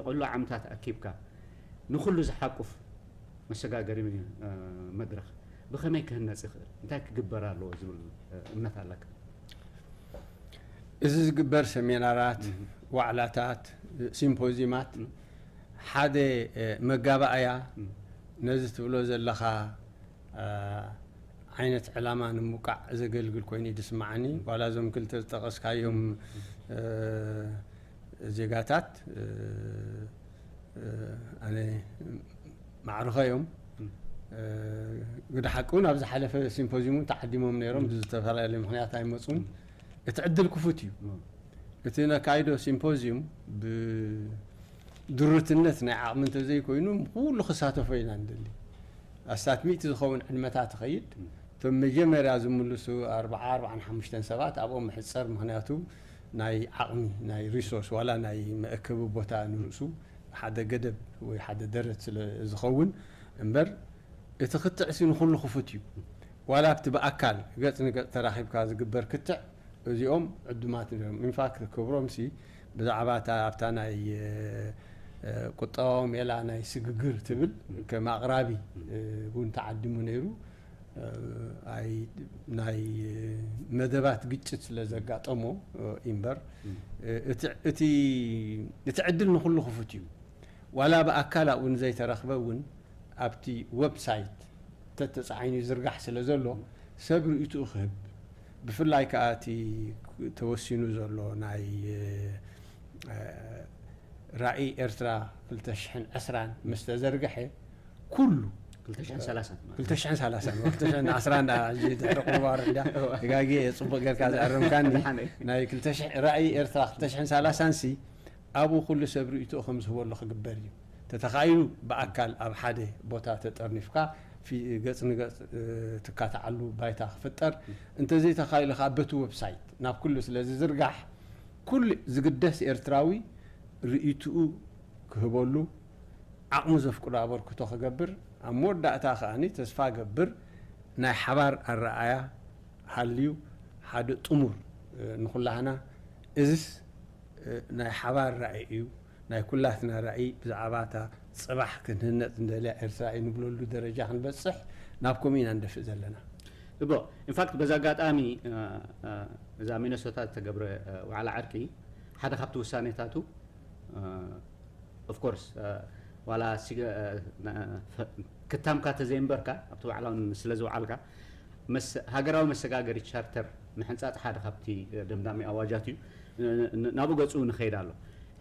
ኩሉ ዓመታት ኣኪብካ ንኩሉ ዝሓቁፍ መሰጋገሪ መድረኽ ብኸመይ ክህነፅ ይኽእል? እንታይ ክግበር ኣለዎ ዝብል እምነት ኣለካ? እዚ ዝግበር ሰሚናራት፣ ዋዕላታት፣ ሲምፖዚማት ሓደ መጋባእያ ነዚ ትብሎ ዘለኻ ዓይነት ዕላማ ንምውቃዕ ዘገልግል ኮይኑ እዩ ዝስማዓኒ። ዋላ እዞም ክልተ ዝጠቐስካዮም ዜጋታት ኣነ ማዕርኸ እዮም። ግደ ሓቂ እውን ኣብ ዝሓለፈ ሲምፖዚየም እውን ተዓዲሞም ነይሮም፣ ብዝተፈላለየ ምክንያት ኣይመፁን። እቲ ዕድል ክፉት እዩ። እቲ ነካይዶ ሲምፖዚየም ብድሩትነት ናይ ዓቕሚ እንተዘይኮይኑ ኩሉ ክሳተፎ ኢና ንደሊ። ኣስታት ሚእቲ ዝኸውን ዕድመታት ትኸይድ። እቶም መጀመርያ ዝምልሱ ኣርብዓ ኣርብዓን ሓሙሽተን ሰባት ኣብኦም ምሕፀር፣ ምክንያቱ ናይ ዓቕሚ ናይ ሪሶርስ ዋላ ናይ መእከቢ ቦታ ንርእሱ ሓደ ገደብ ወይ ሓደ ደረት ስለ ዝኸውን እምበር እቲ ክትዕ ሲ ንኩሉ ክፉት እዩ። ዋላ ኣብቲ ብኣካል ገጽ ንገጽ ተራኺብካ ዝግበር ክትዕ እዚኦም ዕዱማት ነይሮም። ኢንፋክት ክብሮም ሲ ብዛዕባ እታ ኣብታ ናይ ቁጠባዊ ሜላ ናይ ስግግር ትብል ከም ኣቕራቢ እውን ተዓዲሙ ነይሩ። ኣይ ናይ መደባት ግጭት ስለ ዘጋጠሞ ኢምበር እቲ ዕድል ንኩሉ ክፉት እዩ። ዋላ ብኣካል ኣብኡ ንዘይተረኽበ እውን ኣብቲ ዌብሳይት ተተፃዒኑ ይዝርጋሕ ስለ ዘሎ ሰብ ርእይትኡ ክህብ ብፍላይ ከዓ እቲ ተወሲኑ ዘሎ ናይ ራእይ ኤርትራ ክልተ ሽሕን ዕስራን ምስ ተዘርግሐ ኩሉ 2030 ክልተ ሽሕን ሰላሳን ክልተ ሽሕን ዓስራን ድሕሪ ቁርባር እንዳ ተጋጊ ጽቡቅ ጌርካ ዝኣረምካኒ ናይ ራእይ ኤርትራ ክልተ ሽሕን ሰላሳን ሲ ኣብኡ ኩሉ ሰብ ርእይትኡ ከም ዝህበሉ ክግበር እዩ። ተተኻኢሉ ብኣካል ኣብ ሓደ ቦታ ተጠርኒፍካ ገጽ ንገጽ ትካታዓሉ ባይታ ክፍጠር፣ እንተዘይተኻኢሉ ከዓ በቲ ዌብሳይት ናብ ኩሉ ስለ ዝዝርጋሕ ኩሉ ዝግደስ ኤርትራዊ ርእይትኡ ክህበሉ ዓቕሙ ዘፍቅዶ ኣበርክቶ ክገብር ኣብ መወዳእታ ከኣ ተስፋ ገብር ናይ ሓባር ኣረኣያ ሃልዩ ሓደ ጥሙር ንኹላህና እዝስ ናይ ሓባር ራእይ እዩ። ናይ ኩላትና ራእይ ብዛዕባ እታ ጽባሕ ክንህነጽ እንደልያ ኤርትራ እዩ ንብለሉ ደረጃ ክንበጽሕ ናብ ከምኡ ኢና ንደፍእ ዘለና። እቦ ኢንፋክት በዚ ኣጋጣሚ እዛ ሚነሶታ ዝተገብረ ዋዕላ ዕርቂ ሓደ ካብቲ ውሳኔታቱ ኦፍኮርስ ዋላ ክታምካ ተዘይንበርካ ኣብቲ ዋዕላ ስለ ዝወዓልካ ሃገራዊ መሰጋገሪ ቻርተር ምሕንፃፅ ሓደ ካብቲ ደምዳሚ ኣዋጃት እዩ። ናብኡ ገፁ ንኸይድ ኣሎ።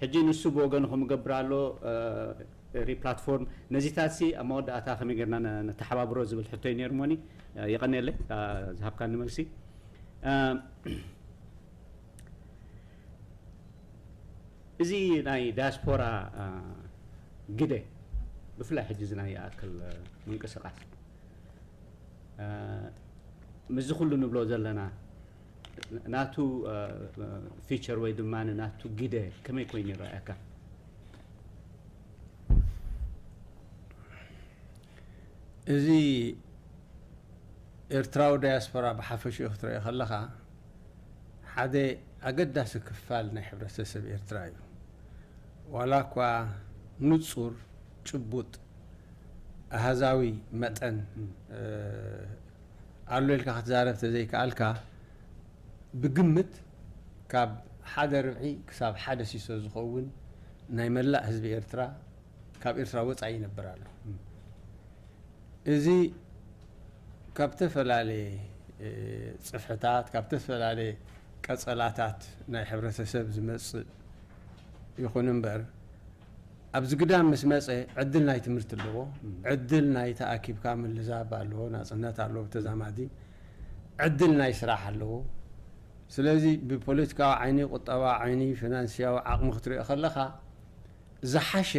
ሕጂ ንሱ ብወገኑ ከምገብር ኣሎ ሪፕላትፎርም ነዚታት ሲ ኣብ መወዳእታ ከመይ ጌርና ነተሓባብሮ ዝብል ሕቶይ ነይሩ ሞኒ። የቐንየለይ ዝሃብካኒ መልሲ። እዚ ናይ ዳያስፖራ ግደ ብፍላይ ሕጂ እዚ ናይ ይኣክል ምንቅስቃስ ምስዚ ኩሉ ንብሎ ዘለና ናቱ ፊቸር ወይ ድማ ናቱ ግደ ከመይ ኮይኑ ይረኣየካ? እዚ ኤርትራዊ ዳያስፖራ ብሓፈሽኡ ክትሪኦ ከለኻ፣ ሓደ ኣገዳሲ ክፋል ናይ ሕብረተሰብ ኤርትራ እዩ። ዋላ እኳ ንጹር፣ ጭቡጥ፣ ኣሃዛዊ መጠን፣ እ፣ ኣሎ ኢልካ ክትዛረብ ተዘይከኣልካ፣ ብግምት ካብ ሓደ ርብዒ ክሳብ ሓደ ሲሶ ዝኸውን ናይ መላእ ህዝቢ ኤርትራ ካብ ኤርትራ ወጻኢ ይነብር ኣሎ። እዚ ካብ ዝተፈላለየ፣ እ፣ ጽፍሕታት፣ ካብ ዝተፈላለየ ቀጸላታት ናይ ሕብረተሰብ ዝመጽእ ይኹን እምበር፣ ኣብዚ ግዳም ምስ መጸ ዕድል ናይ ትምህርቲ ኣለዎ፣ ዕድል ናይ ተኣኪብካ ምልዛብ ኣለዎ፣ ናጽነት ኣለዎ፣ ብተዛማዲ ዕድል ናይ ስራሕ ኣለዎ። ስለዚ ብፖለቲካዊ ዓይኒ፣ ቁጠባዊ ዓይኒ፣ ፊናንስያዊ ዓቕሚ ክትሪኦ ከለኻ፣ ዝሓሸ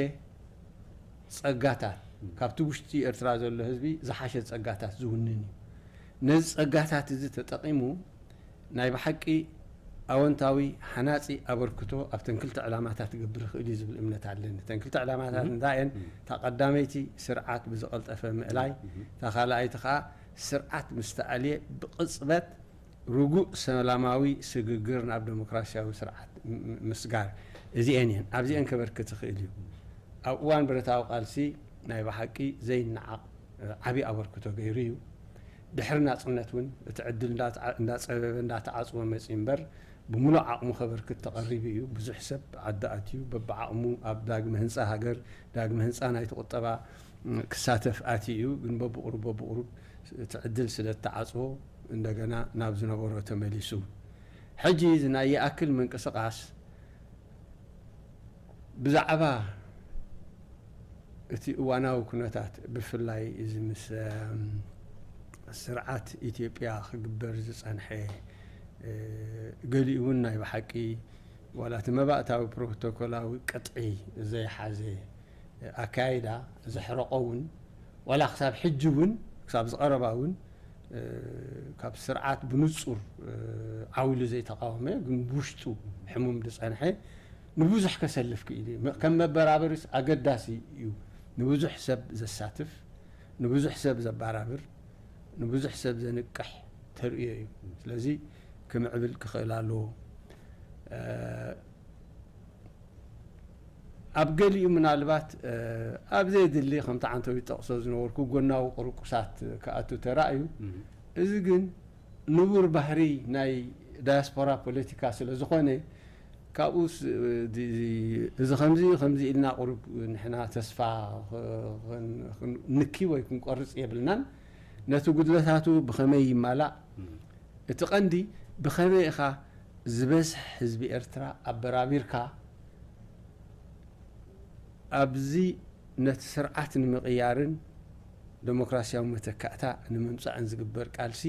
ጸጋታት፣ ካብቲ ውሽጢ ኤርትራ ዘሎ ህዝቢ ዝሓሸ ጸጋታት ዝውንን እዩ። ነዚ ጸጋታት እዚ ተጠቒሙ ናይ ብሓቂ ኣወንታዊ፣ ሃናጺ ኣበርክቶ ኣብተን ክልተ ዕላማታት ክገብር ይኽእል እዩ ዝብል እምነት ኣለኒ። እተን ክልተ ዕላማታት እንታይ እየን? እታ ቀዳመይቲ ስርዓት ብዝቐልጠፈ ምእላይ፣ እታ ካልኣይቲ ከኣ ስርዓት ምስ ተኣልየ ብቕጽበት ርጉእ ሰላማዊ ስግግር ናብ ደሞክራሲያዊ ስርዓት ም-፣ ም-፣ ምስጋር። እዚኤን እየን። ኣብዚኤን ከበርክት ይኽእል እዩ። ኣብ እዋን ብረታዊ ቃልሲ ናይ ብሓቂ ዘይነዓቕ፣ እ፣ ዓቢ ኣበርክቶ ገይሩ እዩ። ድሕሪ ናጽነት እውን እቲ ዕድል እንዳተዓ-፣ እንዳጸበበ እንዳተዓጽወ መጺኡ እምበር፣ ብምሉእ ዓቕሙ ከበርክት ተቐሪቡ እዩ። ብዙሕ ሰብ ዓዲ ኣትዩ፣ በብዓቕሙ ኣብ ዳግመ ህንጻ ሃገር፣ ዳግመ ህንጻ ናይቲ ቁጠባ፣ ም፣ ክሳተፍ ኣትዩ እዩ። ግን በብቑሩብ በብቑሩብ እቲ ዕድል ስለ እተዓጽዎ፣ እንደገና ናብ ዝነበሮ ተመሊሱ። ሕጂ እዚ ናይ ይኣክል ምንቅስቓስ ብዛዕባ እቲ እዋናዊ ኩነታት፣ ብፍላይ እዚ ምስ፣ እም፣ ስርዓት ኢትዮጵያ ክግበር ዝጸንሐ፣ እ፣ ገሊኡ እውን ናይ ብሓቂ ዋላ እቲ መባእታዊ ፕሮቶኮላዊ ቅጥዒ ዘይሓዘ ኣካይዳ ዘሕረቆ እውን፣ ዋላ ክሳብ ሕጂ እውን፣ ክሳብ ዝቐረባ እውን፣ እ፣ ካብ ስርዓት ብንጹር፣ እ፣ ዓው ኢሉ ዘይተቃወመ፣ ግን ብውሽጡ ሕሙም ዝጸንሐ፣ ንብዙሕ ከሰልፍ ክኢሉ እዩ። መ-፣ ከም መበራበሪስ ኣገዳሲ እዩ። ንብዙሕ ሰብ ዘሳትፍ፣ ንብዙሕ ሰብ ዘባራብር፣ ንብዙሕ ሰብ ዘንቅሕ ተርእዮ እዩ። ስለዚ ክምዕብል ክኽእል ኣለዎ። እ፣ ኣብ ገሊኡ ምናልባት፣ እ፣ ኣብ ዘየድሊ፣ ከምቲ ዓንተው ይጠቕሶ ዝነበርኩ፣ ጎናዊ ቁርቁሳት ክኣቱ ተራእዩ። እም። እዚ ግን ንቡር ባህሪ ናይ ዳያስፖራ ፖለቲካ ስለ ዝኾነ፣ ካብኡ ስ-፣ ዲ-፣ እዚ ከምዚ፣ ከምዚ ኢልና ቁሩብ ንሕና ተስፋ ኽ-፣ ኽን-፣ ኽን-፣ ንኪ ወይ ክንቆርጽ የብልናን። ነቲ ጉድለታቱ ብኸመይ ይማላእ? እም። እቲ ቀንዲ ብኸመይ ኢኻ ዝበዝሕ ህዝቢ ኤርትራ ኣበራቢርካ ኣብዚ ነቲ ስርዓት ንምቕያርን ደሞክራሲያዊ መተካእታ ንምምጻእን ዝግበር ቃልሲ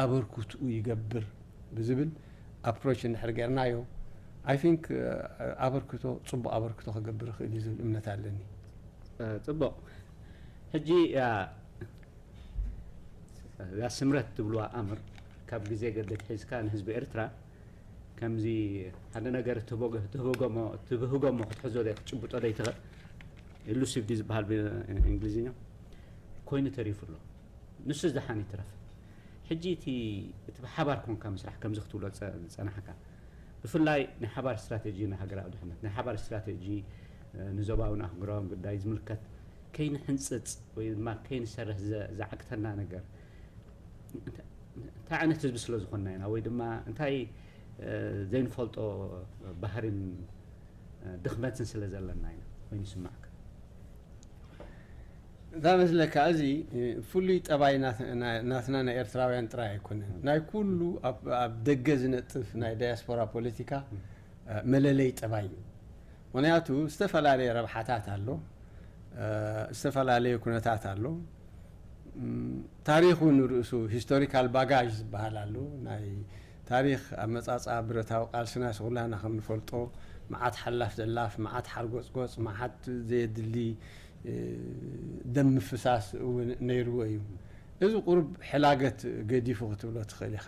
ኣበርክትኡ ይገብር ብዝብል ኣፕሮች እንድሕር ጌርናዮ፣ I think፣ እ፣ ኣበርክቶ፣ ጽቡቕ ኣበርክቶ ክገብር ይኽእል እዩ ዝብል እምነት ኣለኒ። እ፣ ጽቡቕ። ሕጂ፣ ያ፣ እዛ ስምረት ትብልዋ ኣምር ካብ ግዜ ገደት ሒዝካ ንህዝቢ ኤርትራ ከምዚ ሓደ ነገር ትህቦ-፣ ትህቦ-፣ ትብህጎ እሞ ክትሕዞ ዶ ክትጭብጦ ዶ ይትኽእል? ኢሉሲቭሊ ዝበሃል ብእንግሊዝኛ ኮይኑ ተሪፉ ኣሎ። ንሱ ዝደሓን ይትረፍ። ሕጂ እቲ፣ እቲ ብሓባር ኮንካ ምስራሕ ከምዚ ክትብሎ ዝጸ-፣ ዝጸናሕካ፣ ብፍላይ ናይ ሓባር ስትራቴጂ ንሃገራዊ ድሕነት፣ ናይ ሓባር ስትራቴጂ፣ እ፣ ንዞባውን ኣህጉራውን ጉዳይ ዝምልከት ከይንሕንጽጽ ወይ ድማ ከይንሰርሕ ዘ-፣ ዝዓግተና ነገር፣ እንታ-፣ እንታይ ዓይነት ህዝቢ ስለ ዝኾንና ኢና፣ ወይ ድማ እንታይ፣ እ፣ ዘይንፈልጦ ባህሪን፣ እ፣ ድኽመትን ስለ ዘለና ኢና ኮይኑ ይስማዕካ? እንታይ መስለካ፣ እዚ፣ እ፣ ፍሉይ ጠባይ ናት-፣ ና-፣ ናትና ናይ ኤርትራውያን ጥራይ ኣይኮነን። ናይ ኩሉ ኣብ፣ ኣብ ደገ ዝነጥፍ ናይ ዳያስፖራ ፖለቲካ፣ እ፣ መለለይ ጠባይ እዩ። ምኽንያቱ ዝተፈላለየ ረብሓታት ኣሎ፣ እ፣ ዝተፈላለየ ኩነታት ኣሎ። እም፣ ታሪኽ እውን ርእሱ ሂስቶሪካል ባጋዥ ዝበሃል ኣሎ። ናይ ታሪኽ ኣመጻጽኣ ብረታዊ ቃልስና ስኹላና ከም ንፈልጦ፣ መዓት ሓላፍ ዘላፍ፣ መዓት ሓርጎጽጎጽ፣ መዓት ዘየድሊ፣ እ፣ ደም ምፍሳስ እውን ነይርዎ እዩ። እዚ ቁሩብ ሕላገት ገዲፉ ክትብሎ ትኽእል ኢኻ።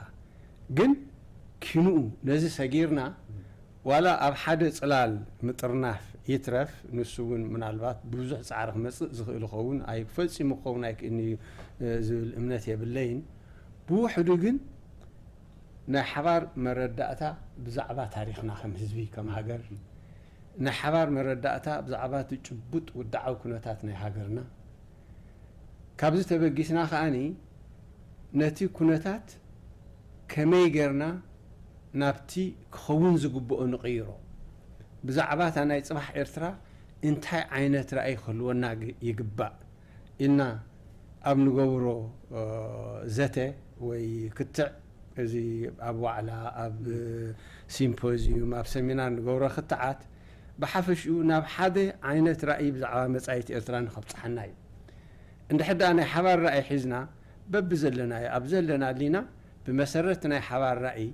ግን ኪንኡ ነዚ ሰጊርና፣ ዋላ ኣብ ሓደ ጽላል ምጥርናፍ ይትረፍ ንሱ እውን ምናልባት ብብዙሕ ጻዕሪ ክመጽእ ዝኽእል ይኸውን፣ ኣይ-፣ ፈጺሙ ክኸውን ኣይክእልን እዩ፣ እ፣ ዝብል እምነት የብለይን። ብውሕዱ ግን ናይ ሓባር መረዳእታ ብዛዕባ ታሪኽና ከም ህዝቢ፣ ከም ሃገር፣ ናይ ሓባር መረዳእታ ብዛዕባ እቲ ጭቡጥ ውድዓዊ ኩነታት ናይ ሃገርና፣ ካብዚ ተበጊስና ከኣኒ ነቲ ኩነታት ከመይ ጌርና ናብቲ ክኸውን ዝግብኦ ንቕይሮ፣ ብዛዕባ እታ ናይ ጽባሕ ኤርትራ እንታይ ዓይነት ራእይ ክህልወና ግ-፣ ይግባእ ኢልና ኣብ ንገብሮ፣ እ፣ ዘተ ወይ ክትዕ፣ እዚ ኣብ ዋዕላ፣ ኣብ ሲምፖዚዩም፣ ኣብ ሰሚናር ንገብሮ ክትዓት ብሓፈሽኡ ናብ ሓደ ዓይነት ራእይ ብዛዕባ መጻኢት ኤርትራ ንኸብጽሓና እዩ። እንድሕር ደኣ ናይ ሓባር ራእይ ሒዝና በብዘለናዮ ኣብ ዘለና ኣሊና ብመሰረት ናይ ሓባር ራእይ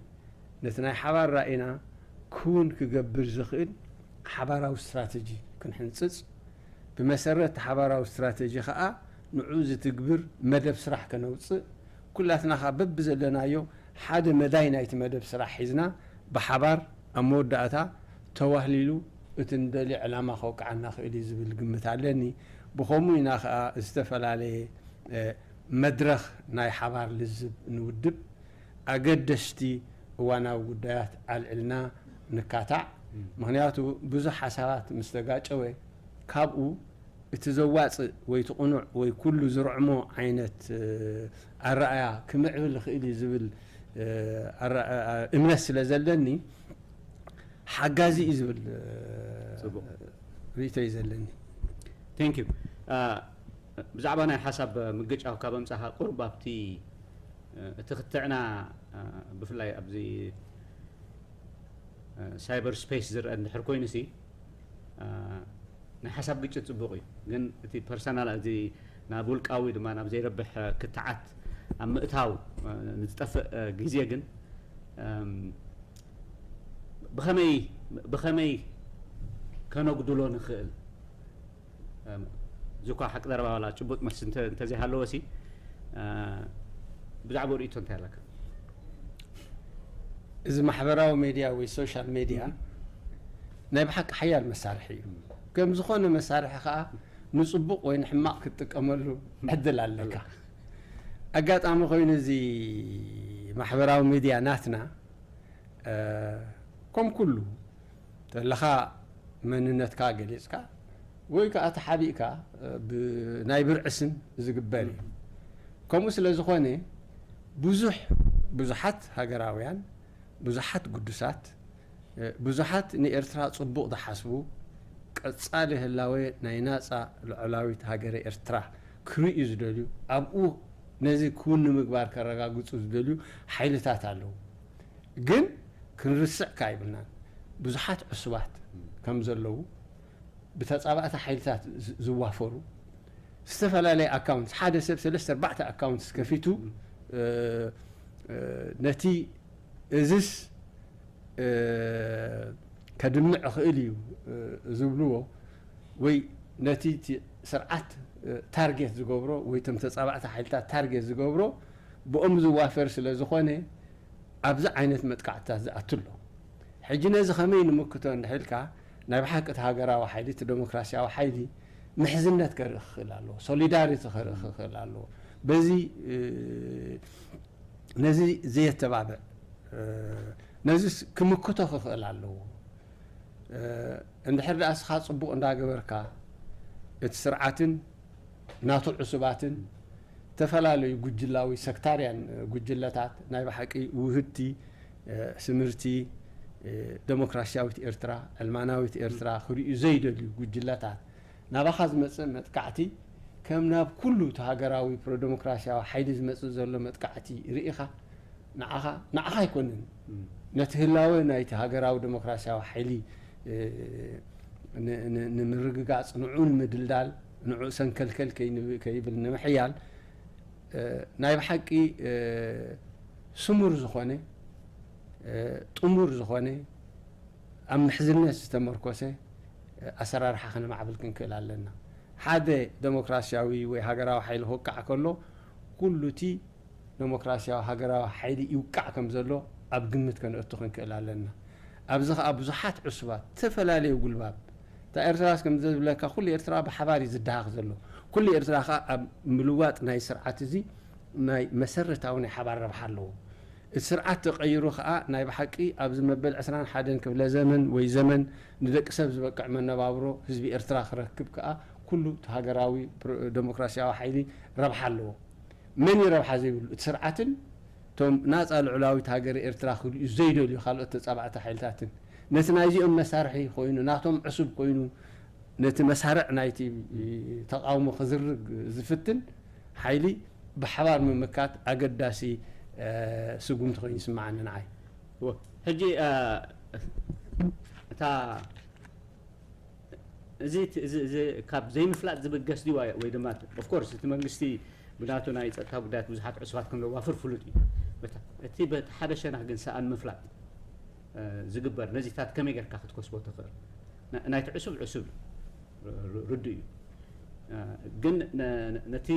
ነቲ ናይ ሓባር ራእይና ክውን ክገብር ዝኽእል ሓባራዊ ስትራተጂ ክንሕንጽጽ፣ ብመሰረት እቲ ሓባራዊ ስትራተጂ ኸኣ ንዑ ዝትግብር መደብ ስራሕ ከነውጽእ፣ ኩላትና ኸኣ በብዘለናዮ ሓደ መዳይ ናይቲ መደብ ስራሕ ሒዝና ብሓባር ኣብ መወዳእታ ተዋህሊሉ እቲ ንደልዮ ዕላማ ከውቅዓና ክእል እዩ ዝብል ግምት ኣለኒ። ብኸምኡ ኢና ኸኣ ዝተፈላለየ፣ እ፣ መድረኽ ናይ ሓባር ልዝብ ንውድብ፣ ኣገደስቲ እዋናዊ ጉዳያት ኣልዕልና ንካታዕ። ምኽንያቱ ብዙሕ ሓሳባት ምስ ተጋጨወ ካብኡ እቲ ዘዋጽእ ወይ እቲ ቅኑዕ ወይ ኩሉ ዝርዕሞ ዓይነት፣ እ፣ ኣረኣያ ክምዕብል ይኽእል እዩ ዝብል፣ እ፣ ኣረ-፣ እ፣ እምነት ስለ ዘለኒ ሓጋዚ እዩ ዝብል፣ እ፣ ጽቡቕ። ርእይቶ እዩ ዘለኒ። Thank you። አ፣ ብዛዕባ ናይ ሓሳብ ምግጫው ካብ ኣምጻኻ ቁርብ ኣብቲ፣ እ፣ እቲ ክትዕና፣ እ፣ ብፍላይ ኣብዚ፣ እ፣ ሳይበር ስፔስ ዝረአ እንድሕር ኮይኑ ሲ፣ እ፣ ናይ ሓሳብ ግጭት ጽቡቕ እዩ። ግን እቲ ፐርሰናል፣ እዚ ናብ ውልቃዊ ድማ ናብ ዘይረብሕ፣ እ፣ ክትዓት ኣብ ምእታው፣ እ፣ ንዝጠፍእ፣ እ፣ ግዜ ግን፣ እም፣ ብኸመይ፣ ብኸመይ ከነጉድሎ ንኽእል? እም፣ እዚ እኳ ሓቂ ዘረባ ዋላ ጭቡጥ መልሲ እንተ-፣ እንተዘይሃለዎ ሲ፣ እ፣ ብዛዕባኡ ርእይቶ እንታይ ኣለካ? እዚ ማሕበራዊ ሜድያ ወይ ሶሻል ሜድያ ናይ ብሓቂ ሓያል መሳርሒ እዩ። ከም ዝኾነ መሳርሒ ኸኣ ንጽቡቕ ወይ ንሕማቕ ክትጥቀመሉ ዕድል ኣለካ። ኣጋጣሚ ኮይኑ እዚ ማሕበራዊ ሜድያ ናትና፣ እ፣ ከም ኩሉ ተለኻ መንነትካ ገሊጽካ ወይ ከኣ ተሓቢእካ፣ እ፣ ብ-፣ ናይ ብርዒ ስም ዝግበር እዩ። ከምኡ ስለ ዝኾነ ብዙሕ፣ ብዙሓት ሃገራውያን፣ ብዙሓት ግዱሳት፣ እ፣ ብዙሓት ንኤርትራ ጽቡቕ ዝሓስቡ፣ ቀጻሊ ህላወ ናይ ናጻ ልዑላዊት ሃገረ ኤርትራ ክርእዩ ዝደልዩ፣ ኣብኡ ነዚ ክውን ንምግባር ከረጋግጹ ዝደልዩ ሓይልታት ኣለዉ። ግን ክንርስዕ ከ ኣይብልናን። ብዙሓት ዕሱባት ከም ዘለዉ፣ ብተጻባእቲ ሓይልታት ዝ-፣ ዝዋፈሩ፣ ዝተፈላለየ ኣካውንትስ፣ ሓደ ሰብ ሰለስተ ኣርባዕተ ኣካውንትስ ከፊቱ፣ እ፣ እ፣ ነቲ እዝስ፣ እ፣ ከድምዕ ይኽእል እዩ፣ እ፣ ዝብልዎ ወይ ነቲ እቲ ስርዓት፣ እ፣ ታርጌት ዝገብሮ ወይ እቶም ተጻባእቲ ሓይልታት ታርጌት ዝገብሮ ብኦም ዝዋፈር ስለ ዝኾነ ኣብዚ ዓይነት መጥቃዕትታት ዝኣቱ ኣሎ። ሕጂ ነዚ ከመይ ንምክቶ እንድሕልካ ናይ ብሓቂ እቲ ሃገራዊ ሓይሊ፣ እቲ ዴሞክራሲያዊ ሓይሊ ምሕዝነት ከርኢ ክኽእል ኣለዎ፣ ሶሊዳሪቲ ከርኢ ክኽእል ኣለዎ። በዚ፣ እ፣ ነዚ ዘየተባብዕ፣ እ፣ ነዚስ ክምክቶ ክኽእል ኣለዎ። እ፣ እንድሕር ደኣ እስኻ ጽቡቕ እንዳገበርካ እቲ ስርዓትን ናቱ ዕሱባትን ዝተፈላለዩ ጉጅላዊ ሰክታርያን ጉጅለታት ናይ ብሓቂ ውህድቲ፣ እ፣ ስምርቲ፣ እ፣ ደሞክራሲያዊት ኤርትራ፣ ዕልማናዊት ኤርትራ ክርእዩ ዘይደልዩ ጉጅለታት ናባኻ ዝመጽእ መጥቃዕቲ ከም ናብ ኩሉ እቲ ሃገራዊ ፕሮደሞክራሲያዊ ሓይሊ ዝመጽእ ዘሎ መጥቃዕቲ ርኢኻ ንዓኻ፣ ንዓኻ ኣይኮንን፣ ነቲ ህላወ ናይቲ ሃገራዊ ደሞክራሲያዊ ሓይሊ፣ እ፣ ን-፣ ን-፣ ንምርግጋጽ፣ ንዕኡ ንምድልዳል፣ ንዕኡ ሰንከልከል ከይንብ-፣ ከይብል ንምሕያል፣ እ፣ ናይ ብሓቂ፣ እ፣ ስሙር ዝኾነ፣ እ፣ ጥሙር ዝኾነ፣ ኣብ ምሕዝነት ዝተመርኮሰ፣ እ፣ ኣሰራርሓ ከነማዕብል ክንክእል ኣለና። ሓደ ደሞክራሲያዊ ወይ ሃገራዊ ሓይሊ ክወቃዕ ከሎ፣ ኩሉ እቲ ደሞክራሲያዊ ሃገራዊ ሓይሊ ይውቃዕ ከም ዘሎ ኣብ ግምት ከነእቱ ክንክእል ኣለና። ኣብዚ ኸኣ ብዙሓት ዕሱባት፣ ዝተፈላለዩ ጉልባብ፣ ኤርትራስ ከም ዝብለካ ኩሉ ኤርትራ ብሓባር እዩ ዝደሃኽ ዘሎ። ኩሉ ኤርትራ ከኣ ኣብ ምልዋጥ ናይ ስርዓት እዚ ናይ መሰረታዊ ናይ ሓባር ረብሓ ኣለዎ። እቲ ስርዓት ተቐይሩ ከኣ ናይ ብሓቂ ኣብዚ መበል ዕስራን ሓደን ክፍለ ዘመን ወይ ዘመን ንደቂ ሰብ ዝበቅዕ መነባብሮ ህዝቢ ኤርትራ ክረክብ ከኣ ኩሉ እቲ ሃገራዊ ፕሮ-፣ ደሞክራሲያዊ ሓይሊ ረብሓ ኣለዎ። መን እዩ ረብሓ ዘይብሉ? እቲ ስርዓትን እቶም ናጻ ልዑላዊት ሃገር ኤርትራ ክርእዩ ዘይደልዩ ካልኦት ተጻባእቲ ሓይልታትን። ነቲ ናይዚኦም መሳርሒ ኮይኑ፣ ናቶም ዕሱብ ኮይኑ፣ ነቲ መሳርዕ ናይቲ ተቓውሞ ክዝርግ ዝፍትን ሓይሊ ብሓባር ምምካት ኣገዳሲ፣ እ፣ ስጉምቲ ኮይኑ ይስምዓኒ ንዓይ። እወ። ሕጂ፣ እ፣ እታ እዚ እቲ፣ እዚ፣ እዚ ካብ ዘይምፍላጥ ዝብገስ ድዩ? ወይ፣ ወይ ድማ፣ of course፣ እቲ መንግስቲ ብናቱ ናይ ጸጥታ ጉዳያት ብዙሓት ዕሱባት ከም ዘዋፍር ፍሉጥ እዩ። በታ-፣ እቲ በቲ ሓደ ሸነኽ ግን ሰኣን ምፍላጥ፣ እ፣ ዝግበር ነዚታት ከመይ ጌርካ ክትከስቦ ትኽእል? ና-፣ ናይቲ ዕሱብ ዕሱብ ር-፣ ር-፣ ርዱእ እዩ። እ፣ ግን ነ-፣ ነ-፣ ነቲ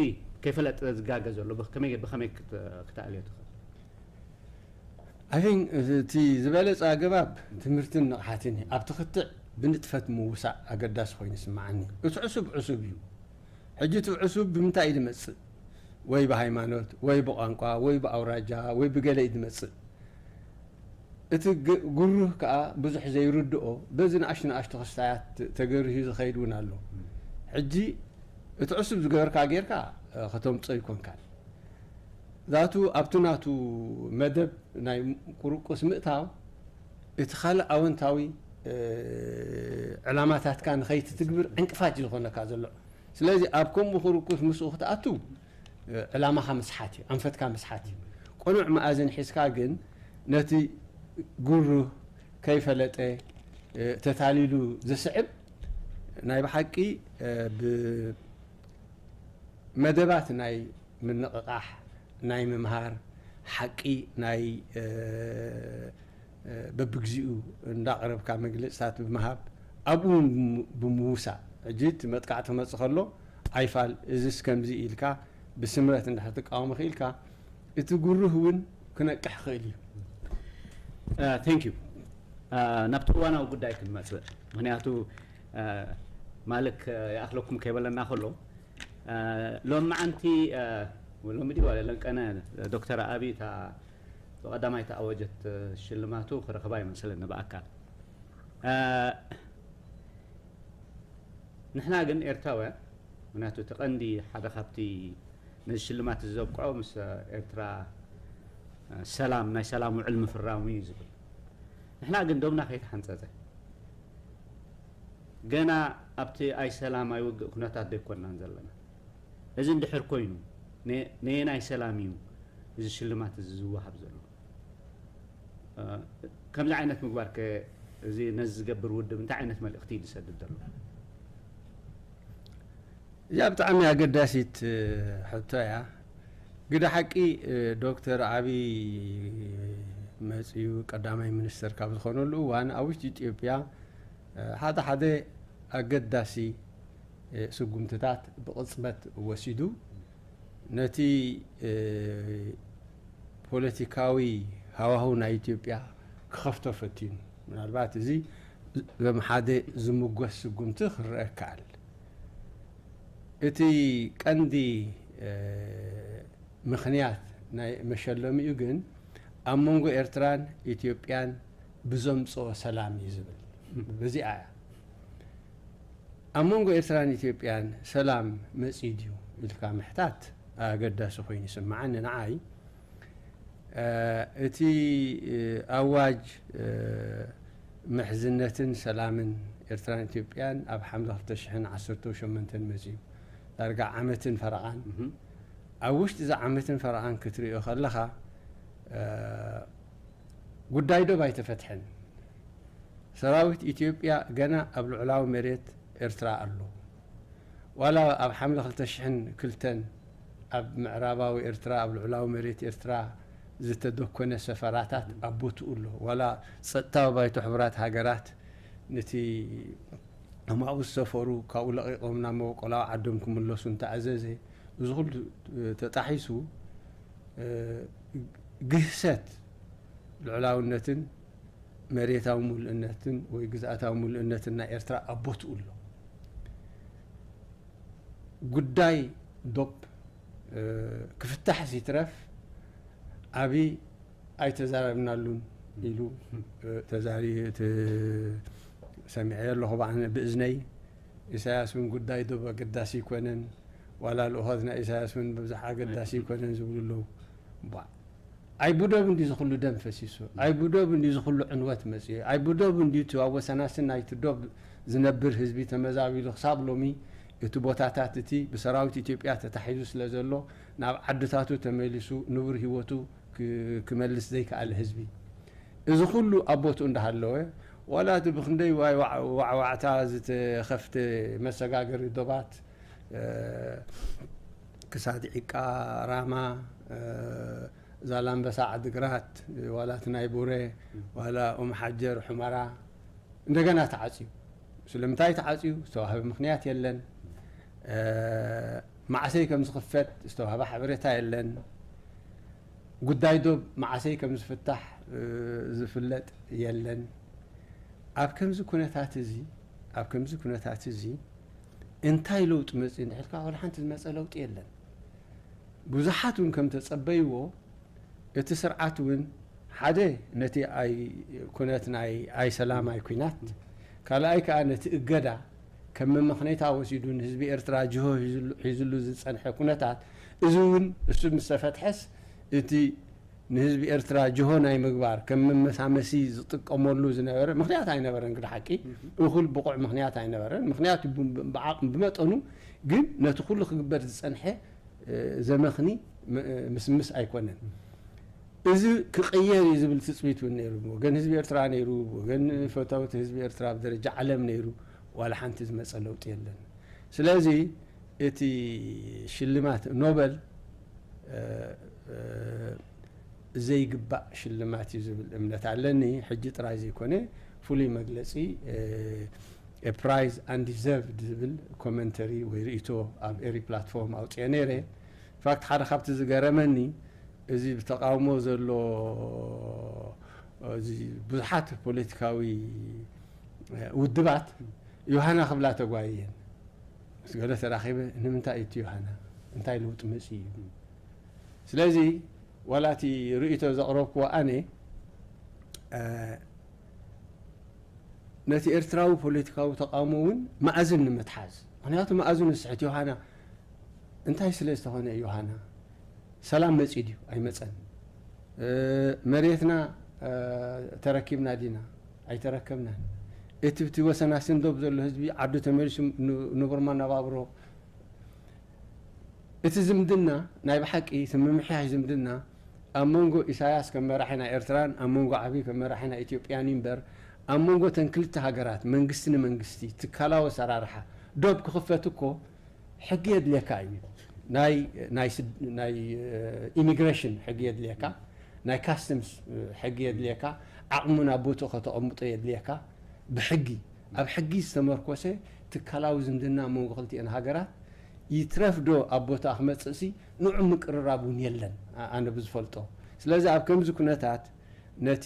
ከይፈለጠ ዝጋገ ዘሎ ብኸመይ፣ ብኸመይ ክት-፣ ክተኣልዮ ትኽእል? I think እቲ ዝበለጸ ኣገባብ ትምህርትን ንቕሓትን እዩ። ኣብቲ ክትዕ ብንጥፈት ምውሳእ ኣገዳሲ ኮይኑ ይስምዓኒ። እቲ ዕሱብ ዕሱብ እዩ። ሕጂ እቲ ዕሱብ ብምንታይ እዩ ዝመጽእ? ወይ ብሃይማኖት፣ ወይ ብቋንቋ፣ ወይ ብኣውራጃ፣ ወይ ብገለ እዩ ዝመጽእ። እቲ ግ-፣ ጉሩህ ከኣ ብዙሕ ዘይርድኦ በዚ ንኣሽቱ ንኣሽቱ ክስታያት ተ-፣ ተገሪሁ ዝኸይድ እውን ኣሎ። ሕጂ እቲ ዕሱብ ዝገበርካ ጌርካ፣ እ፣ ከተምጾ ይኮንካን። ዛቱ ኣብቲ ናቱ መደብ ናይ ቁርቁስ ምእታው እቲ ካልእ ኣወንታዊ፣ እ፣ ዕላማታትካ ንኸይትትግብር ዕንቅፋት እዩ ዝኾነካ ዘሎ። ስለዚ ኣብ ከምኡ ቁርቁስ ምስኡ ክትኣቱ፣ እ፣ ዕላማኻ ምስሓት እዩ፣ ኣንፈትካ ምስሓት እዩ። ቅኑዕ መኣዝን ሒዝካ ግን ነቲ ጉሩህ ከይፈለጠ፣ እ፣ ተታሊሉ ዝስዕብ ናይ ብሓቂ፣ እ፣ ብ-፣ መደባት ናይ ምንቕቓሕ፣ ናይ ምምሃር፣ ሓቂ ናይ፣ እ፣ እ፣ በብግዚኡ እንዳቕረብካ መግለጽታት ብምሃብ፣ ኣብኡ እውን ብም-፣ ብምውሳእ፣ ሕጂ እቲ መጥቃዕቲ ክመጽእ ከሎ፣ ኣይፋል፣ እዝስ ከምዚ ኢልካ ብስምረት እንድሕር ትቃወም ክኢልካ፣ እቲ ጉሩህ እውን ክነቅሕ ክእል እዩ። እ፣ thank you። እ፣ ናብቲ እዋናዊ ጉዳይ ክንመጽእ። ምኽንያቱ፣ እ፣ ማልክ፣ እ፣ ይኣኽለኩም ከይበለና ከሎ፣ እ፣ ሎማዓንቲ፣ እ፣ ሎሚ ድዩ ዋለ ለንቀነ ዶክተር ኣቢ እታ ብቐዳማይ እተኣወጀት ሽልማቱ ክረኽባ ይመስለኒ ብኣካል። እ፣ ንሕና ግን ኤርትራውያን፣ ምኽንያቱ እቲ ቀንዲ ሓደ ካብቲ ነዚ ሽልማት እዚ ዘብቅዖ ምስ ኤርትራ፣ እ፣ ሰላም፣ ናይ ሰላም ውዕል ምፍራሙ እዩ ዝብል። ንሕና ግን ዶብና ከይተሓንጸጸ፣ ገና ኣብቲ ኣይ ሰላም ኣይ ውግእ ኩነታት ዶ ኣይኮንናን ዘለና? እዚ እንድሕር ኮይኑ፣ ነ-፣ ነየናይ ሰላም እዩ እዚ ሽልማት እዚ ዝወሃብ ዘሎ? እ፣ ከምዚ ዓይነት ምግባር ከ እዚ ነዚ ዝገብር ውድብ እንታይ ዓይነት መልእኽቲ እዩ ዝሰድድ ዘሎ? እዚኣ ብጣዕሚ ኣገዳሲት፣ እ፣ ሕቶ እያ። ግደ ሓቂ፣ እ፣ ዶክተር ዓብዪ መፅዩ ቀዳማይ ሚኒስተር ካብ ዝኾነሉ እዋን ኣብ ውሽጢ ኢትዮጵያ፣ እ፣ ሓደ ሓደ ኣገዳሲ፣ እ፣ ስጉምትታት ብቕጽበት ወሲዱ ነቲ፣ እ፣ ፖለቲካዊ ሃዋህው ናይ ኢትዮጵያ ክኸፍቶ ፈቲኑ። ምናልባት እዚ ከም ሓደ ዝምጎስ ስጉምቲ ክረአ ይከኣል። እቲ ቀንዲ፣ እ፣ ምኽንያት ናይ መሸለሚኡ ግን ኣብ መንጎ ኤርትራን ኢትዮጵያን ብዘምጽኦ ሰላም እዩ ዝብል። በዚኣ እያ። ኣብ መንጎ ኤርትራን ኢትዮጵያን ሰላም መጺኡ ድዩ ኢልካ ምሕታት ኣገዳሲ ኮይኑ ይስምዓኒ ንዓይ። እ፣ እቲ፣ እ፣ ኣዋጅ፣ እ፣ ምሕዝነትን ሰላምን ኤርትራን ኢትዮጵያን ኣብ ሓምለ ክልተ ሽሕን ዓሰርተ ሸሞንተን መጺኡ። ዳርጋ ዓመትን ፈረቓን። እህ። ኣብ ውሽጢ እዛ ዓመትን ፈረቓን ክትሪኦ ከለኻ፣ እ፣ ጉዳይ ዶብ ኣይተፈትሐን። ሰራዊት ኢትዮጵያ ገና ኣብ ልዑላዊ መሬት ኤርትራ ኣሎ። ዋላ ኣብ ሓምለ ክልተ ሽሕን ክልተን ኣብ ምዕራባዊ ኤርትራ፣ ኣብ ልዑላዊ መሬት ኤርትራ ዝተደኮነ ሰፈራታት ኣብ ቦትኡ ኣሎ። ዋላ ጸጥታዊ ባይቶ ሕቡራት ሃገራት ነቲ ኣብኡ ዝሰፈሩ ካብኡ ለቒቖም ናብ መበቆላዊ ዓዶም ክምለሱ እንተኣዘዘ፣ እዚ ኩሉ ተጣሒሱ፣ እ፣ ግህሰት ልዑላውነትን መሬታዊ ሙሉእነትን ወይ ግዝኣታዊ ሙሉእነትን ናይ ኤርትራ ኣብ ቦትኡ ኣሎ። ጉዳይ ዶብ ክፍታሕስ ይትረፍ ኣብይ ኣይተዛረብናሉን ኢሉ ተዛሪ ሰሚዐ ኣለኹ ብእዝነይ። ኢሳያስ እውን ጉዳይ ዶብ ኣገዳሲ ኣይኮነን፣ ዋላ ልኡኻት ናይ ኢሳያስ እውን ብብዝሓ ኣገዳሲ ኣይኮነን ዝብሉ ኣለዉ። ኣይብዶብ እንዲ ዝኽሉ ደም ፈሲሱ፣ ኣይብዶብ እንዲ ዝኽሉ ዕንወት መፅኡ፣ ኣይብዶብ እንዲ እቲ ኣብ ወሰናስን ናይቲ ዶብ ዝነብር ህዝቢ ተመዛቢሉ ክሳብ ሎሚ እቲ ቦታታት እቲ ብሰራዊት ኢትዮጵያ ተታሒዙ ስለ ዘሎ ናብ ዓድታቱ ተመሊሱ ንቡር ህይወቱ ክመልስ ዘይከኣለ ህዝቢ፣ እዚ ኩሉ ኣብ ቦትኡ እንዳሃለወ ዋላ እቲ ብክንደይ ዋይ ዋዕዋዕታ ዝተኸፍተ መሰጋገሪ ዶባት ክሳድ ዒቃ፣ ራማ፣ ዛላምበሳ፣ ዓድግራት፣ ዋላ እቲ ናይ ቡሬ፣ ዋላ ኡምሓጀር፣ ሑመራ እንደገና ተዓፅዩ። ስለምንታይ ተዓፅዩ ዝተዋህበ ምክንያት የለን። መዓሰይ ከም ዝኽፈት ዝተዋህበ ሓበሬታ የለን። ጉዳይ ዶብ መዓሰይ ከም ዝፍታሕ ዝፍለጥ የለን። ኣብ ከምዚ ኩነታት እዚ ኣብ ከምዚ ኩነታት እዚ እንታይ ለውጢ መፅእ እንድሕልካ ዋላ ሓንቲ ዝመፀ ለውጢ የለን። ብዙሓት እውን ከም ተፀበይዎ እቲ ስርዓት እውን ሓደ ነቲ ኣይ ኩነት ናይ ኣይ ሰላም ኣይ ኩናት ካልኣይ ከዓ ነቲ እገዳ ከም መመኽነይታ ወሲዱ ንህዝቢ ኤርትራ ጅሆ ሒዝሉ ዝፀንሐ ኩነታት እዚ እውን እሱ ምስ ተፈትሐስ እቲ ንህዝቢ ኤርትራ ጅሆ ናይ ምግባር ከም መመሳመሲ ዝጥቀመሉ ዝነበረ ምኽንያት ኣይነበረን። ግደ ሓቂ እኹል ብቑዕ ምኽንያት ኣይነበረን። ምኽንያቱ ብዓቕሚ ብመጠኑ ግን ነቲ ኩሉ ክግበር ዝጸንሐ ዘመኽኒ ምስምስ ኣይኮነን። እዚ ክቕየር እዩ ዝብል ትጽቢት እውን ነይሩ። ብወገን ህዝቢ ኤርትራ ነይሩ፣ ብወገን ፈተውቲ ህዝቢ ኤርትራ ብደረጃ ዓለም ነይሩ። ዋላ ሓንቲ ዝመጸ ለውጢ የለን። ስለዚ እቲ ሽልማት ኖበል ዘይግባእ ሽልማት እዩ ዝብል እምነት ኣለኒ። ሕጂ ጥራይ ዘይኮነ ፍሉይ መግለጺ ፕራይዝ ኣንዲዘርቭድ ዝብል ኮመንተሪ ወይ ርእይቶ ኣብ ኤሪ ፕላትፎርም ኣውፅአ ነይረ። ኢንፋክት ሓደ ካብቲ ዝገረመኒ እዚ ብተቃውሞ ዘሎ እዚ ብዙሓት ፖለቲካዊ ውድባት ዮሃና ክብላ ተጓየን ምስ ገለ ተራኺበ ንምንታይ እዩ እቲ ዮሃና እንታይ ለውጢ መፂ እዩ? ስለዚ ዋላ እቲ ርእይቶ ዘቕረብክዎ ኣነ ነቲ ኤርትራዊ ፖለቲካዊ ተቃውሞ እውን መኣዝን ንምትሓዝ ምክንያቱ መኣዝኑ ስሕት ዮሃና እንታይ ስለ ዝተኾነ ዮሃና ሰላም መፂ ድዩ ኣይመፀን? መሬትና ተረኪብና ዲና ኣይተረከብናን? እቲ ብቲ ወሰናስን ዶብ ዘሎ ህዝቢ ዓዱ ተመሊሱ ንቡር መነባብሮ እቲ ዝምድና ናይ ብሓቂ እቲ ምምሕያሽ ዝምድና ኣብ መንጎ ኢሳያስ ከም መራሒ ናይ ኤርትራን ኣብ መንጎ ዓብዪ ከም መራሒ ናይ ኢትዮጵያን እዩ እምበር ኣብ መንጎ ተን ክልተ ሃገራት መንግስቲ ንመንግስቲ ትካላዊ ኣሰራርሓ ዶብ ክኽፈት እኮ ሕጊ የድልየካ እዩ። ናይ ናይ ስድ- ናይ ኢሚግሬሽን ሕጊ የድልየካ፣ ናይ ካስተምስ ሕጊ የድልየካ፣ ዓቕሙ ናብ ቦትኡ ከተቐምጦ የድልየካ። ብሕጊ ኣብ ሕጊ ዝተመርኮሰ ትካላዊ ዝምድና ኣብ መንጎ ክልቲኤን ሃገራት ይትረፍ ዶ ኣብ ቦታ ክመፅእሲ ንዑ ምቅርራብ እውን የለን ኣነ ብዝፈልጦ። ስለዚ ኣብ ከምዚ ኩነታት ነቲ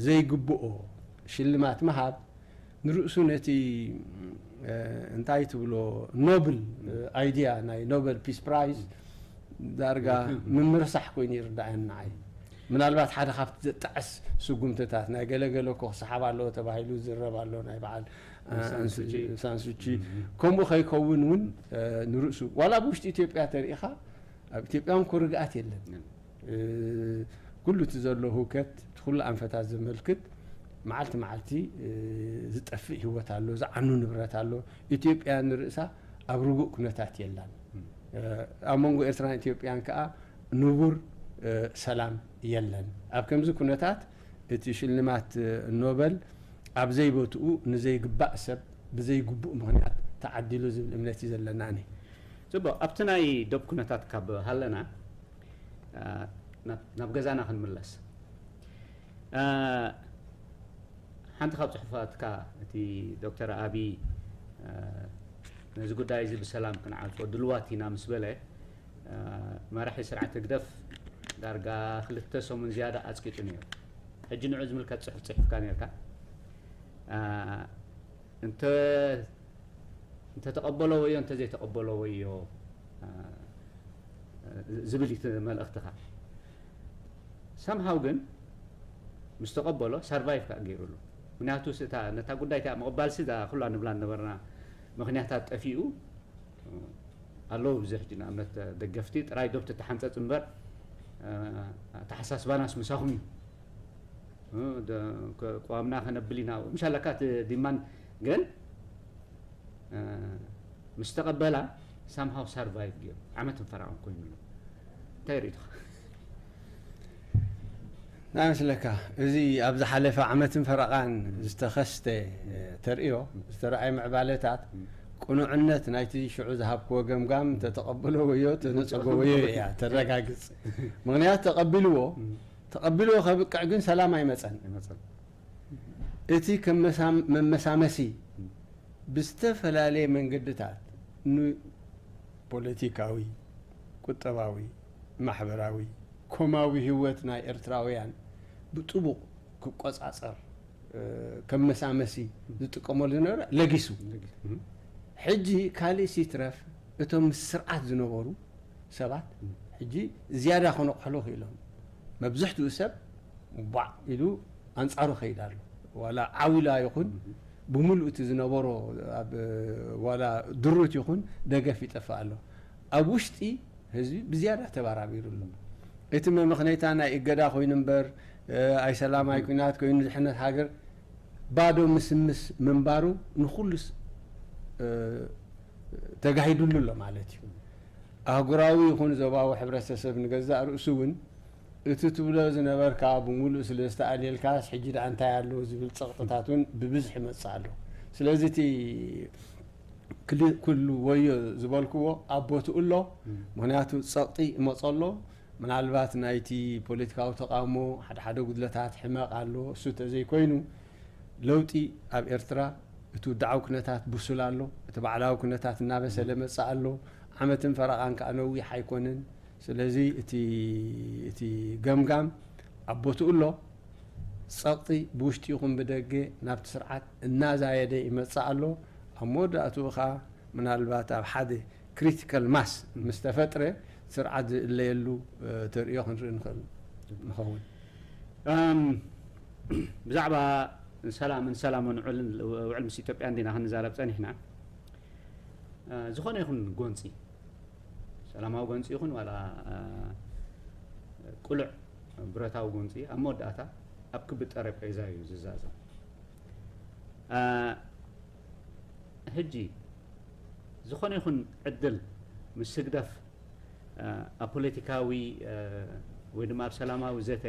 ዘይግብኦ ሽልማት ምሃብ ንርእሱ ነቲ እንታይ ትብሎ ኖብል ኣይድያ ናይ ኖበል ፒስ ፕራይዝ ዳርጋ ምምርሳሕ ኮይኑ ይርዳእኒ ንዓይ። ምናልባት ሓደ ካብቲ ዘጣዕስ ስጉምትታት ናይ ገለገለ እኮ ክሰሓብ ኣለዎ ተባሂሉ ዝረብ ኣሎ ናይ በዓል ሳንሱቺ ከምኡ ከይከውን እውን ንርእሱ ዋላ ብውሽጢ ኢትዮጵያ ተሪኢኻ ኣብ ኢትዮጵያ እውን ኮርግኣት የለን። ኩሉ እቲ ዘሎ ህውከት እቲ ኩሉ ኣንፈታት ዘመልክት መዓልቲ መዓልቲ ዝጠፍእ ህይወት ኣሎ፣ ዝዓኑ ንብረት ኣሎ። ኢትዮጵያ ንርእሳ ኣብ ርጉእ ኩነታት የላን። ኣብ መንጎ ኤርትራን ኢትዮጵያን ከኣ ንቡር ሰላም የለን። ኣብ ከምዚ ኩነታት እቲ ሽልማት ኖበል ኣብ ዘይቦትኡ ንዘይግባእ ሰብ ብዘይግቡእ ምኽንያት ተዓዲሉ ዝብል እምነት እዩ ዘለና። ኣነ ጽቡቕ ኣብቲ ናይ ዶብ ኩነታት ካብ ሃለና ናብ ገዛና ክንምለስ። ሓንቲ ካብ ጽሑፋትካ እቲ ዶክተር ኣብይ ነዚ ጉዳይ እዚ ብሰላም ክንዓጾ ድልዋት ኢና ምስ በለ መራሒ ስርዓት ህግደፍ ዳርጋ ክልተ ሰሙን ዝያዳ ኣጽቂጡ ነይሩ። ሕጂ ንዑ ዝምልከት ጽሑፍ ጽሒፍካ ነርካ። እንተ እንተተቐበሎ ወዮ እንተዘይተቐበሎ ወዮ ዝብል እዩ መልእኽትኻ። ሳምሃው ግን ምስ ተቐበሎ ሰርቫይቭ ከዓ ገይሩሉ። ምክንያቱ ነታ ጉዳይ እቲኣ ምቕባልሲ ኩላ ንብላ ነበርና። ምክንያታት ጠፊኡ ኣለዉ። ብዚ ሕጂ ንኣብነት ደገፍቲ ጥራይ ዶብ ተተሓንፀፅ እምበር ኣተሓሳስባናስ ምሳኹም እዩ። ቅዋምና ከነብል ኢና ምሻለካ እቲ ዲማን ግን ምስ ተቐበላ ሳምሃው ሰርቫይቭ ገይሩ ዓመትን ፈራቕን ኮይኑሉ። እንታይ ርእቶ? ንኣመስለካ እዚ ኣብ ዝሓለፈ ዓመትን ፈረቓን ዝተኸስተ ተርእዮ ዝተረኣየ ምዕባለታት ቅኑዕነት ናይቲ ሽዑ ዝሃብክዎ ገምጋም ተተቐበሎ ወዮ ተነጸጎ ወዮ እያ ተረጋግጽ። ምክንያቱ ተቐቢልዎ ተቐቢልዎ ከብቅዕ ግን ሰላም ኣይመጸን። እቲ መመሳመሲ ብዝተፈላለየ መንገድታት ንፖለቲካዊ፣ ቁጠባዊ፣ ማሕበራዊ፣ ኮማዊ ህይወት ናይ ኤርትራውያን ብጥቡቕ ክቆጻጸር ከም መሳመሲ ዝጥቀመሉ ዝነበረ ለጊሱ። ሕጂ ካልእ ሲትረፍ እቶም ምስ ስርዓት ዝነበሩ ሰባት ሕጂ ዝያዳ ከነቕሕሉ ክኢሎም። መብዝሕትኡ ሰብ ቧዕ ኢሉ ኣንጻሩ ከይድ ኣሎ። ዋላ ዓዊላ ይኹን ብምሉእ እቲ ዝነበሮ ኣብ ዋላ ድሩት ይኹን ደገፍ ይጠፍእ ኣሎ። ኣብ ውሽጢ ህዝቢ ብዝያዳ ተባራቢሩ ኣሎ። እቲ መመኽነይታ ናይ እገዳ ኮይኑ እምበር ኣይሰላማይ ኩናት ኮይኑ ድሕነት ሃገር ባዶ ምስምስ ምንባሩ ንኹሉስ ተጋሂዱሉ ኣሎ ማለት እዩ። ኣህጉራዊ ይኹን ዞባዊ ሕብረተሰብ ንገዛእ ርእሱ እውን እቲ ትብሎ ዝነበርካ ብምሉእ ስለ ዝተኣልየልካስ ሕጂ ደኣ እንታይ ኣሎ ዝብል ጸቕጥታት እውን ብብዝሒ ይመጽእ ኣሎ። ስለዚ እቲ ክልኩል ወዮ ዝበልክዎ ኣብ ቦትኡ ኣሎ። ምክንያቱ ጸቕጢ ይመጾ ኣሎ። ምናልባት ናይቲ ፖለቲካዊ ተቓውሞ ሓደ ሓደ ጉድለታት ሕመቕ ኣሎ። እሱ ተዘይኮይኑ ለውጢ ኣብ ኤርትራ እቲ ውድዓዊ ኩነታት ብሱል ኣሎ። እቲ ባዕላዊ ኩነታት እናበሰለ መጽእ ኣሎ። ዓመትን ፈረቓን ከኣ ነዊሕ ኣይኮነን። ስለዚ እቲ እቲ ገምጋም ኣብ ቦትኡ ኣሎ። ጸቕጢ ብውሽጢ ይኹን ብደገ ናብቲ ስርዓት እናዛየደ ይመጽእ ኣሎ። ኣብ መወዳእትኡ ኸኣ ምናልባት ኣብ ሓደ ክሪቲካል ማስ ምስ ተፈጥረ ስርዓት ዝእለየሉ ተርእዮ ክንርኢ ንኽእል ንኸውን። ብዛዕባ ሰላምን ሰላምን ውዕል ምስ ኢትዮጵያ እንዲና ክንዛረብ ጸኒሕና። ዝኾነ ይኹን ጎንፂ ሰላማዊ ጎንፂ ይኹን ዋላ ቅሉዕ ብረታዊ ጎንፂ ኣብ መወዳእታ ኣብ ክቢ ጠረጴዛ እዩ ዝዛዘም። ሕጂ ዝኾነ ይኹን ዕድል ምስ ህግደፍ ኣብ ፖለቲካዊ ወይ ድማ ኣብ ሰላማዊ ዘተ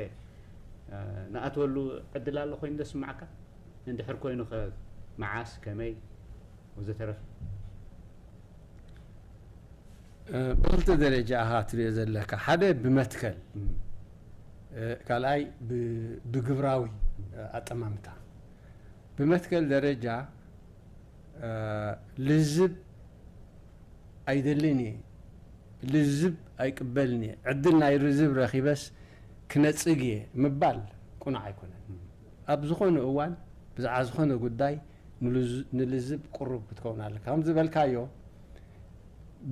ንኣትወሉ ዕድል ኣሎ ኮይኑ ዘስምዓካ? እንድሕር ኮይኑ ከ መዓስ፣ ከመይ ወዘተረፈ? ብክልተ ደረጃ ኢኻ ትሪኦ ዘለካ። ሓደ ብመትከል፣ ካልኣይ ብግብራዊ ኣጠማምታ። ብመትከል ደረጃ ልዝብ ኣይደልን እየ፣ ልዝብ ኣይቅበልን እየ፣ ዕድል ናይ ልዝብ ረኺበስ ክነጽግ እየ ምባል ቅኑዕ ኣይኮነን። ኣብ ዝኾነ እዋን ብዛዕባ ዝኾነ ጉዳይ ንልዝብ ቅሩብ ክትከውን ኣለካ። ከም ዝበልካዮ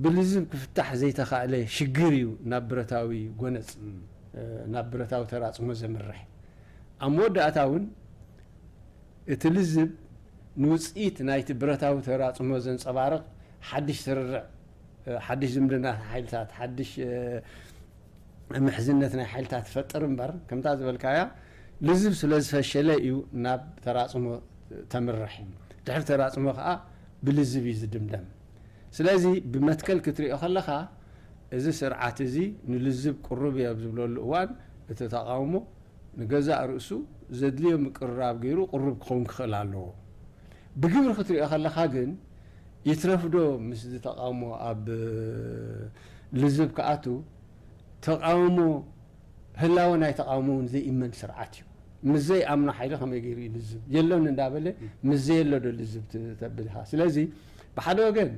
ብልዝብ ክፍታሕ ዘይተኻእለ ሽግር እዩ ናብ ብረታዊ ጎነጽ፣ ናብ ብረታዊ ተራጽሞ ዘምርሕ። ኣብ መወዳእታ እውን እቲ ልዝብ ንውጽኢት ናይቲ ብረታዊ ተራጽሞ ዘንጸባርቕ ሓድሽ ስርርዕ፣ ሓድሽ ዝምድና ሓይልታት፣ ሓድሽ ምሕዝነት ናይ ሓይልታት ትፈጥር እምበር፣ ከምታ ዝበልካያ ልዝብ ስለ ዝፈሸለ እዩ ናብ ተራጽሞ ተምርሕ። ድሕሪ ተራጽሞ ከኣ ብልዝብ እዩ ዝድምደም። ስለዚ ብመትከል ክትሪኦ ከለኻ እዚ ስርዓት እዚ ንልዝብ ቅሩብ እየ ኣብ ዝብለሉ እዋን እቲ ተቓውሞ ንገዛእ ርእሱ ዘድልዮ ምቅርራብ ገይሩ ቅሩብ ክኸውን ክኽእል ኣለዎ። ብግብሪ ክትሪኦ ከለኻ ግን ይትረፍዶ ምስዚ ተቓውሞ ኣብ ልዝብ ክኣቱ ተቓውሞ ህላወ ናይ ተቓውሞ እውን ዘይእመን ስርዓት እዩ። ምስ ዘይኣምኖ ሓይሊ ከመይ ገይሩ እዩ ልዝብ የሎን እንዳበለ ምስ ዘየሎ ዶ ልዝብ ተብል ኢኻ? ስለዚ ብሓደ ወገን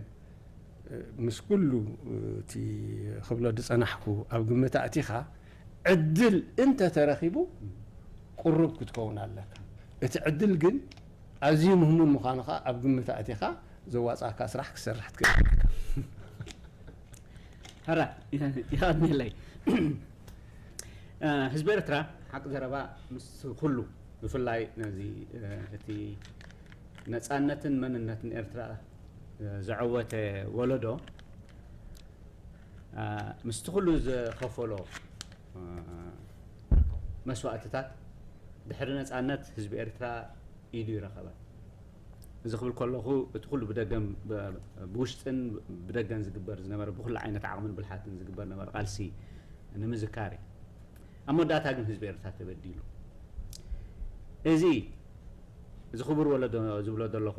ምስ ኩሉ እቲ ክብሎ ዝጸናሕኩ ኣብ ግምት ኣእቲኻ ዕድል እንተተረኺቡ ቁሩብ ክትከውን ኣለካ። እቲ ዕድል ግን ኣዝዩ ምህሙን ምዃኑ ኸኣ ኣብ ግምት ኣእቲኻ ዘዋጻእካ ስራሕ ክትሰርሕ ትክእል ኣለካ። ሕራ ይቐድመለይ። ህዝቢ ኤርትራ ሓቂ ዘረባ ምስ ኩሉ፣ ብፍላይ ነዚ እቲ ነፃነትን መንነትን ኤርትራ ዘዐወተ ወለዶ፣ ምስቲ ኩሉ ዝኸፈሎ መስዋእትታት፣ ድሕሪ ነፃነት ህዝቢ ኤርትራ ኢዱ ይረኸበ። እዚ ክብል ከለኹ፣ እቲ ኩሉ ብደገን ብውሽጥን ብደገን ዝግበር ዝነበረ፣ ብኩሉ ዓይነት ዓቕምን ብልሓትን ዝግበር ነበረ ቃልሲ ንምዝካር እዩ። ኣብ መወዳእታ ግን ህዝቢ ኤርትራ ተበዲሉ። እዚ እዚ ክቡር ወለዶ ዝብሎ ዘለኹ፣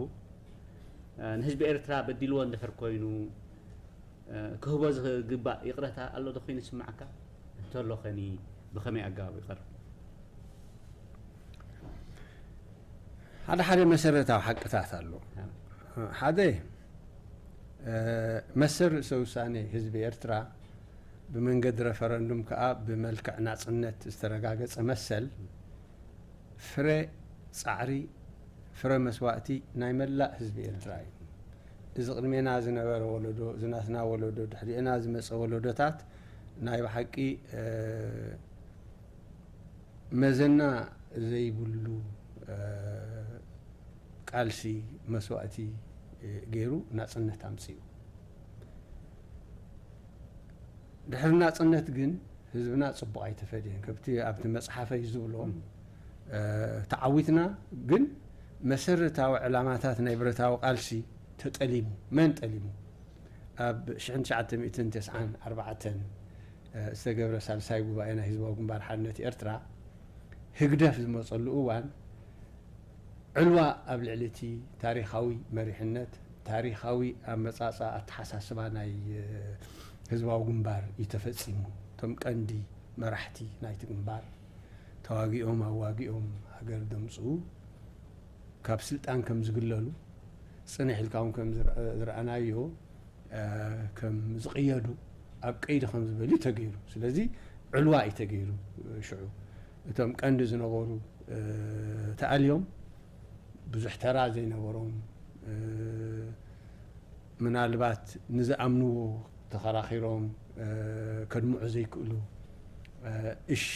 ንህዝቢ ኤርትራ በዲልዎ እንድሕር ኮይኑ፣ ክህቦ ዝግባእ ይቕረታ ኣሎ ዶ ኮይኑ ይስምዓካ? እንተሎ ኸኒ ብኸመይ ኣገባብ ይቐርብ? ሓደ ሓደ መሰረታዊ ሓቅታት ኣሎ። ሓደ፣ መሰል ርእሰ ውሳኔ ህዝቢ ኤርትራ ብመንገዲ ረፈረንዱም ከኣ ብመልክዕ ናጽነት ዝተረጋገጸ መሰል ፍረ ጻዕሪ፣ ፍረ መስዋእቲ ናይ መላእ ህዝቢ ኤርትራ እዩ። እዚ ቅድሜና ዝነበረ ወለዶ፣ እዚ ናትና ወለዶ፣ ድሕሪኤና ዝመጸ ወለዶታት ናይ ብሓቂ መዘና ዘይብሉ ቃልሲ፣ መስዋእቲ ገይሩ ናጽነት ኣምጺኡ። ድሕሪ ናጽነት ግን ህዝብና ጽቡቕ ኣይተፈድየን። ከብቲ ኣብቲ መጽሓፈይ ዝብሎ፣ ተዓዊትና፣ ግን መሰረታዊ ዕላማታት ናይ ብረታዊ ቃልሲ ተጠሊሙ። መን ጠሊሙ? ኣብ ሽሕን ትሽዓተ ሚእትን ተስዓን ኣርባዕተን ዝተገብረ ሳልሳይ ጉባኤ ናይ ህዝባዊ ግንባር ሓርነት ኤርትራ፣ ህግደፍ ዝመጸሉ እዋን፣ ዕልዋ ኣብ ልዕሊ እቲ ታሪኻዊ መሪሕነት፣ ታሪኻዊ ኣመጻጽኣ ኣተሓሳስባ ናይ ህዝባዊ ግንባር እዩ ተፈጺሙ። እቶም ቀንዲ መራሕቲ ናይቲ ግንባር ተዋጊኦም ኣዋጊኦም ሃገር ደምጽኡ፣ ካብ ስልጣን ከም ዝግለሉ፣ ጽንሕ ኢልካ እውን ከም ዝረኣናዮ፣ ከም ዝቕየዱ፣ ኣብ ቀይዲ ከም ዝበልዩ ተገይሩ። ስለዚ ዕልዋ እዩ ተገይሩ። ሽዑ እቶም ቀንዲ ዝነበሩ ተኣልዮም፣ ብዙሕ ተራ ዘይነበሮም፣ ምናልባት ንዝኣምንዎ ተኸራኺሮም ከድምዑ ዘይክእሉ፣ እሺ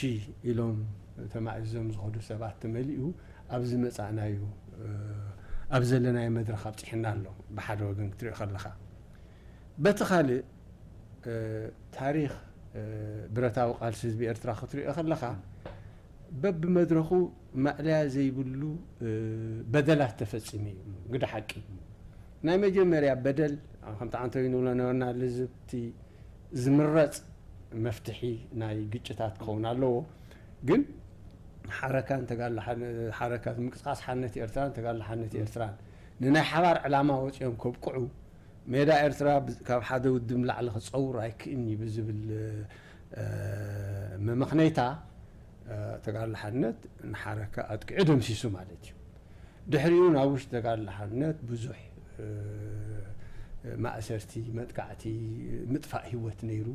ኢሎም ተማእዚዞም ዝኸዱ ሰባት ተመሊኡ ኣብዚ መጻእናዮ፣ ኣብ ዘለናዮ መድረኽ ኣብጺሕና ኣሎ። ብሓደ ወገን ክትሪኦ ከለኻ፣ በቲ ካልእ ታሪኽ ብረታዊ ቃልሲ ህዝቢ ኤርትራ ክትሪኦ ከለኻ፣ በብመድረኹ ማእለያ ዘይብሉ በደላት ተፈጺሙ እዩ። ግደ ሓቂ፣ ናይ መጀመርያ በደል፣ ከምቲ ዓንተዊ ንብሎ ነበርና፣ ልዝብቲ ዝምረጽ መፍትሒ ናይ ግጭታት ክኸውን ኣለዎ። ግን ሓረካን ተጋድሎ ሓነ-፣ ሓረካት ምንቅስቃስ ሓርነት ኤርትራን ተጋድሎ ሓርነት ኤርትራን ንናይ ሓባር ዕላማ ወጺኦም ከብቅዑ፣ ሜዳ ኤርትራ ብ-፣ ካብ ሓደ ውድብ ንላዕሊ ክጸውር ኣይክእልን'ዩ ብዝብል፣ እ፣ መመኽነይታ፣ እ፣ ተጋድሎ ሓርነት ንሓረካ ኣጥቂዑ ደምሲሱ ማለት እዩ። ድሕሪኡ ናብ ውሽጢ ተጋድሎ ሓርነት ብዙሕ፣ እ፣ ማእሰርቲ፣ መጥቃዕቲ፣ ምጥፋእ ህይወት ነይሩ።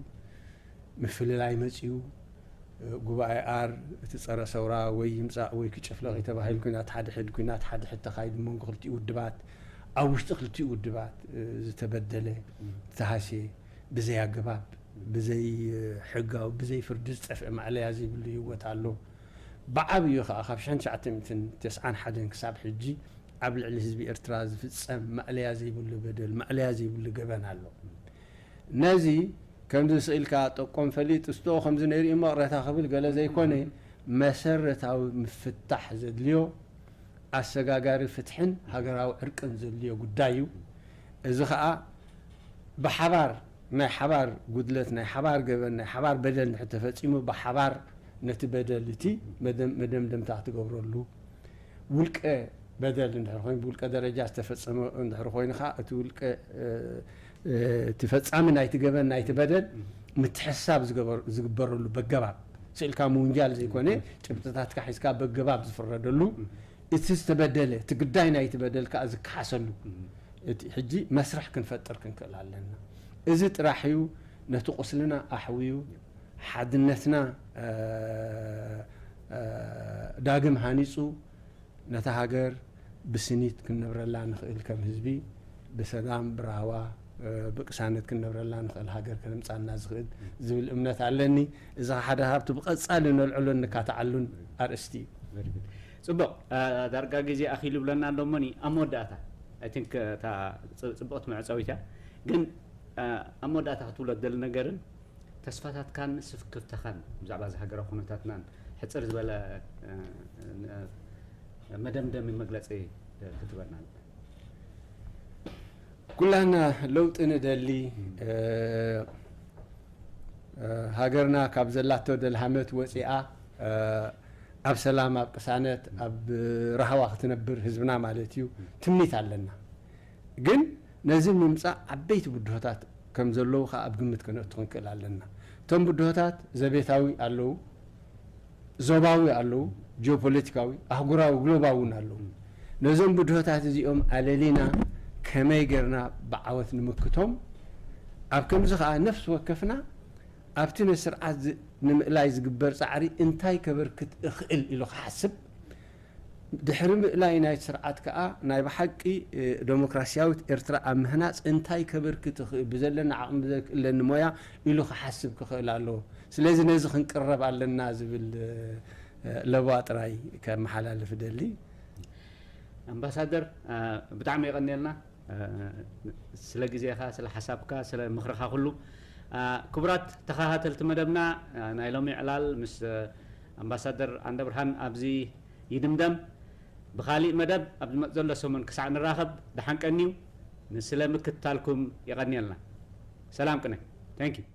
ምፍልላይ መጺኡ። ጉባኤ ኣር፣ እቲ ጸረ ሰውራ ወይ ይምጻእ ወይ ክጭፍለቕ እዩ ተባሂሉ፣ ኲናት ሓድሕድ፣ ኲናት ሓድሕድ ተኻይዱ መንጎ ክልቲኡ ውድባት፣ ኣብ ውሽጢ ክልቲኡ ውድባት፣ እ፣ ዝተበደለ፣ ዝተሃስየ፣ ብዘይ ኣገባብ፣ ብዘይ፣ እ፣ ሕጋዊ፣ ብዘይ ፍርዲ ዝጠፍአ ማዕለያ ዘይብሉ ህይወት ኣሎ። ብዓብዩ ኸኣ ካብ ሽሕን ትሽዓተ ሚእትን ተስዓን ሓደን ክሳብ ሕጂ ኣብ ልዕሊ ህዝቢ ኤርትራ ዝፍጸም ማዕለያ ዘይብሉ በደል፣ ማዕለያ ዘይብሉ ገበን ኣሎ። ነዚ ከምዚ ስኢልካ ጠቆም ፈሊጥ፣ እስቶ ከምዚ ነይሩ እዩ መቕረታ ክብል ገለ ዘይኮነ፣ መሰረታዊ ምፍታሕ ዘድልዮ ኣሰጋጋሪ ፍትሕን ሃገራዊ ዕርቅን ዘድልዮ ጉዳይ እዩ። እዚ ኸኣ ብሓባር፣ ናይ ሓባር ጉድለት፣ ናይ ሓባር ገበን፣ ናይ ሓባር በደል እንድሕር ተፈጺሙ፣ ብሓባር ነቲ በደል እቲ መደም-፣ መደምደምታ ክትገብረሉ፣ ውልቀ በደል እንድሕር ኮይኑ፣ ብውልቀ ደረጃ ዝተፈጸመ እንድሕር ኮይኑ ኸኣ፣ እቲ ውልቀ፣ እ፣ እ፣ እቲ ፈጻሚ ናይቲ ገበን፣ ናይቲ በደል ምትሕሳብ ዝገበር-፣ ዝግበረሉ በገባብ፣ ስኢልካ ምውንጃል ዘይኮነ፣ ጭብጥታትካ ሒዝካ በገባብ ዝፍረደሉ፣ እቲ ዝተበደለ፣ እቲ ግዳይ ናይቲ በደል ከኣ ዝከሓሰሉ፣ እቲ ሕጂ መስርሕ ክንፈጥር ክንክእል ኣለና። እዚ ጥራሕ እዩ ነቲ ቁስልና ኣሕውዩ፣ ሓድነትና፣ እ፣ እ፣ ዳግም ሃኒጹ ነታ ሃገር ብስኒት ክንነብረላ ንኽእል፣ ከም ህዝቢ ብሰላም ብራህዋ ብቅሳነት ክንነብረላ ንኽእል ሃገር ከነምጻና ዝኽእል ዝብል እምነት ኣለኒ። እዚ ሓደ ካብቲ ብቐጻሊ ነልዕሎን ንካትዓሉን ኣርእስቲ እዩ። ጽቡቕ። ዳርጋ ግዜ ኣኺሉ ይብለና ኣሎ እሞኒ ኣብ መወዳእታ I think እታ ጽብቕቲ መዕጸዊት እያ። ግን ኣብ መወዳእታ ክትብሎ ደሊ ነገርን ተስፋታትካን ስፍክፍታኻን ብዛዕባ እዚ ሃገራዊ ኩነታትናን ሕጽር ዝበለ መደምደሚ መግለጺ ክትበና። ኩላና ለውጢ ንደሊ፣ ሃገርና ካብ ዘላቶ ደልሃመት ወፂኣ ኣብ ሰላም፣ ኣብ ቅሳነት፣ ኣብ ራህዋ ክትነብር ህዝብና ማለት እዩ ትምኒት ኣለና። ግን ነዚ ንምምፃእ ዓበይቲ ብድሆታት ከም ዘለዉ ከዓ ኣብ ግምት ከነእቱ ክንክእል ኣለና። እቶም ብድሆታት ዘቤታዊ ኣለዉ፣ ዞባዊ ኣለዉ፣ ጂኦፖለቲካዊ፣ ኣህጉራዊ፣ ግሎባዊ እውን ኣለዉ። ነዞም ብድሆታት እዚኦም ኣለሊና ከመይ ጌርና ብዓወት ንምክቶም፣ ኣብ ከምዚ ከዓ ነፍሲ ወከፍና ኣብቲ ነቲ ስርዓት ንምእላይ ዝግበር ፃዕሪ እንታይ ከበርክት እኽእል ኢሉ ክሓስብ፣ ድሕሪ ምእላይ ናይቲ ስርዓት ከዓ ናይ ብሓቂ ደሞክራሲያዊት ኤርትራ ኣብ ምህናፅ እንታይ ከበርክት እኽእል፣ ብዘለኒ ዓቕሚ ብዘክእለኒ ሞያ ኢሉ ክሓስብ ክኽእል ኣለዎ። ስለዚ ነዚ ክንቅረብ ኣለና ዝብል ለበዋ ጥራይ ከመሓላልፍ እደሊ። ኣምባሳደር፣ ብጣዕሚ የቐንየልና ስለ ግዜኻ፣ ስለ ሓሳብካ፣ ስለ ምኽርኻ ኩሉ። ክቡራት ተኸታተልቲ መደብና፣ ናይ ሎሚ ዕላል ምስ ኣምባሳደር ዓንደብርሃን ኣብዚ ይድምደም። ብኻሊእ መደብ ኣብ ዝመጽእ ዘሎ ሰሙን ክሳዕ ንራኸብ ደሓን ቀንዩ። ንስለ ምክትታልኩም የቐንየልና። ሰላም ቅነ። Thank you።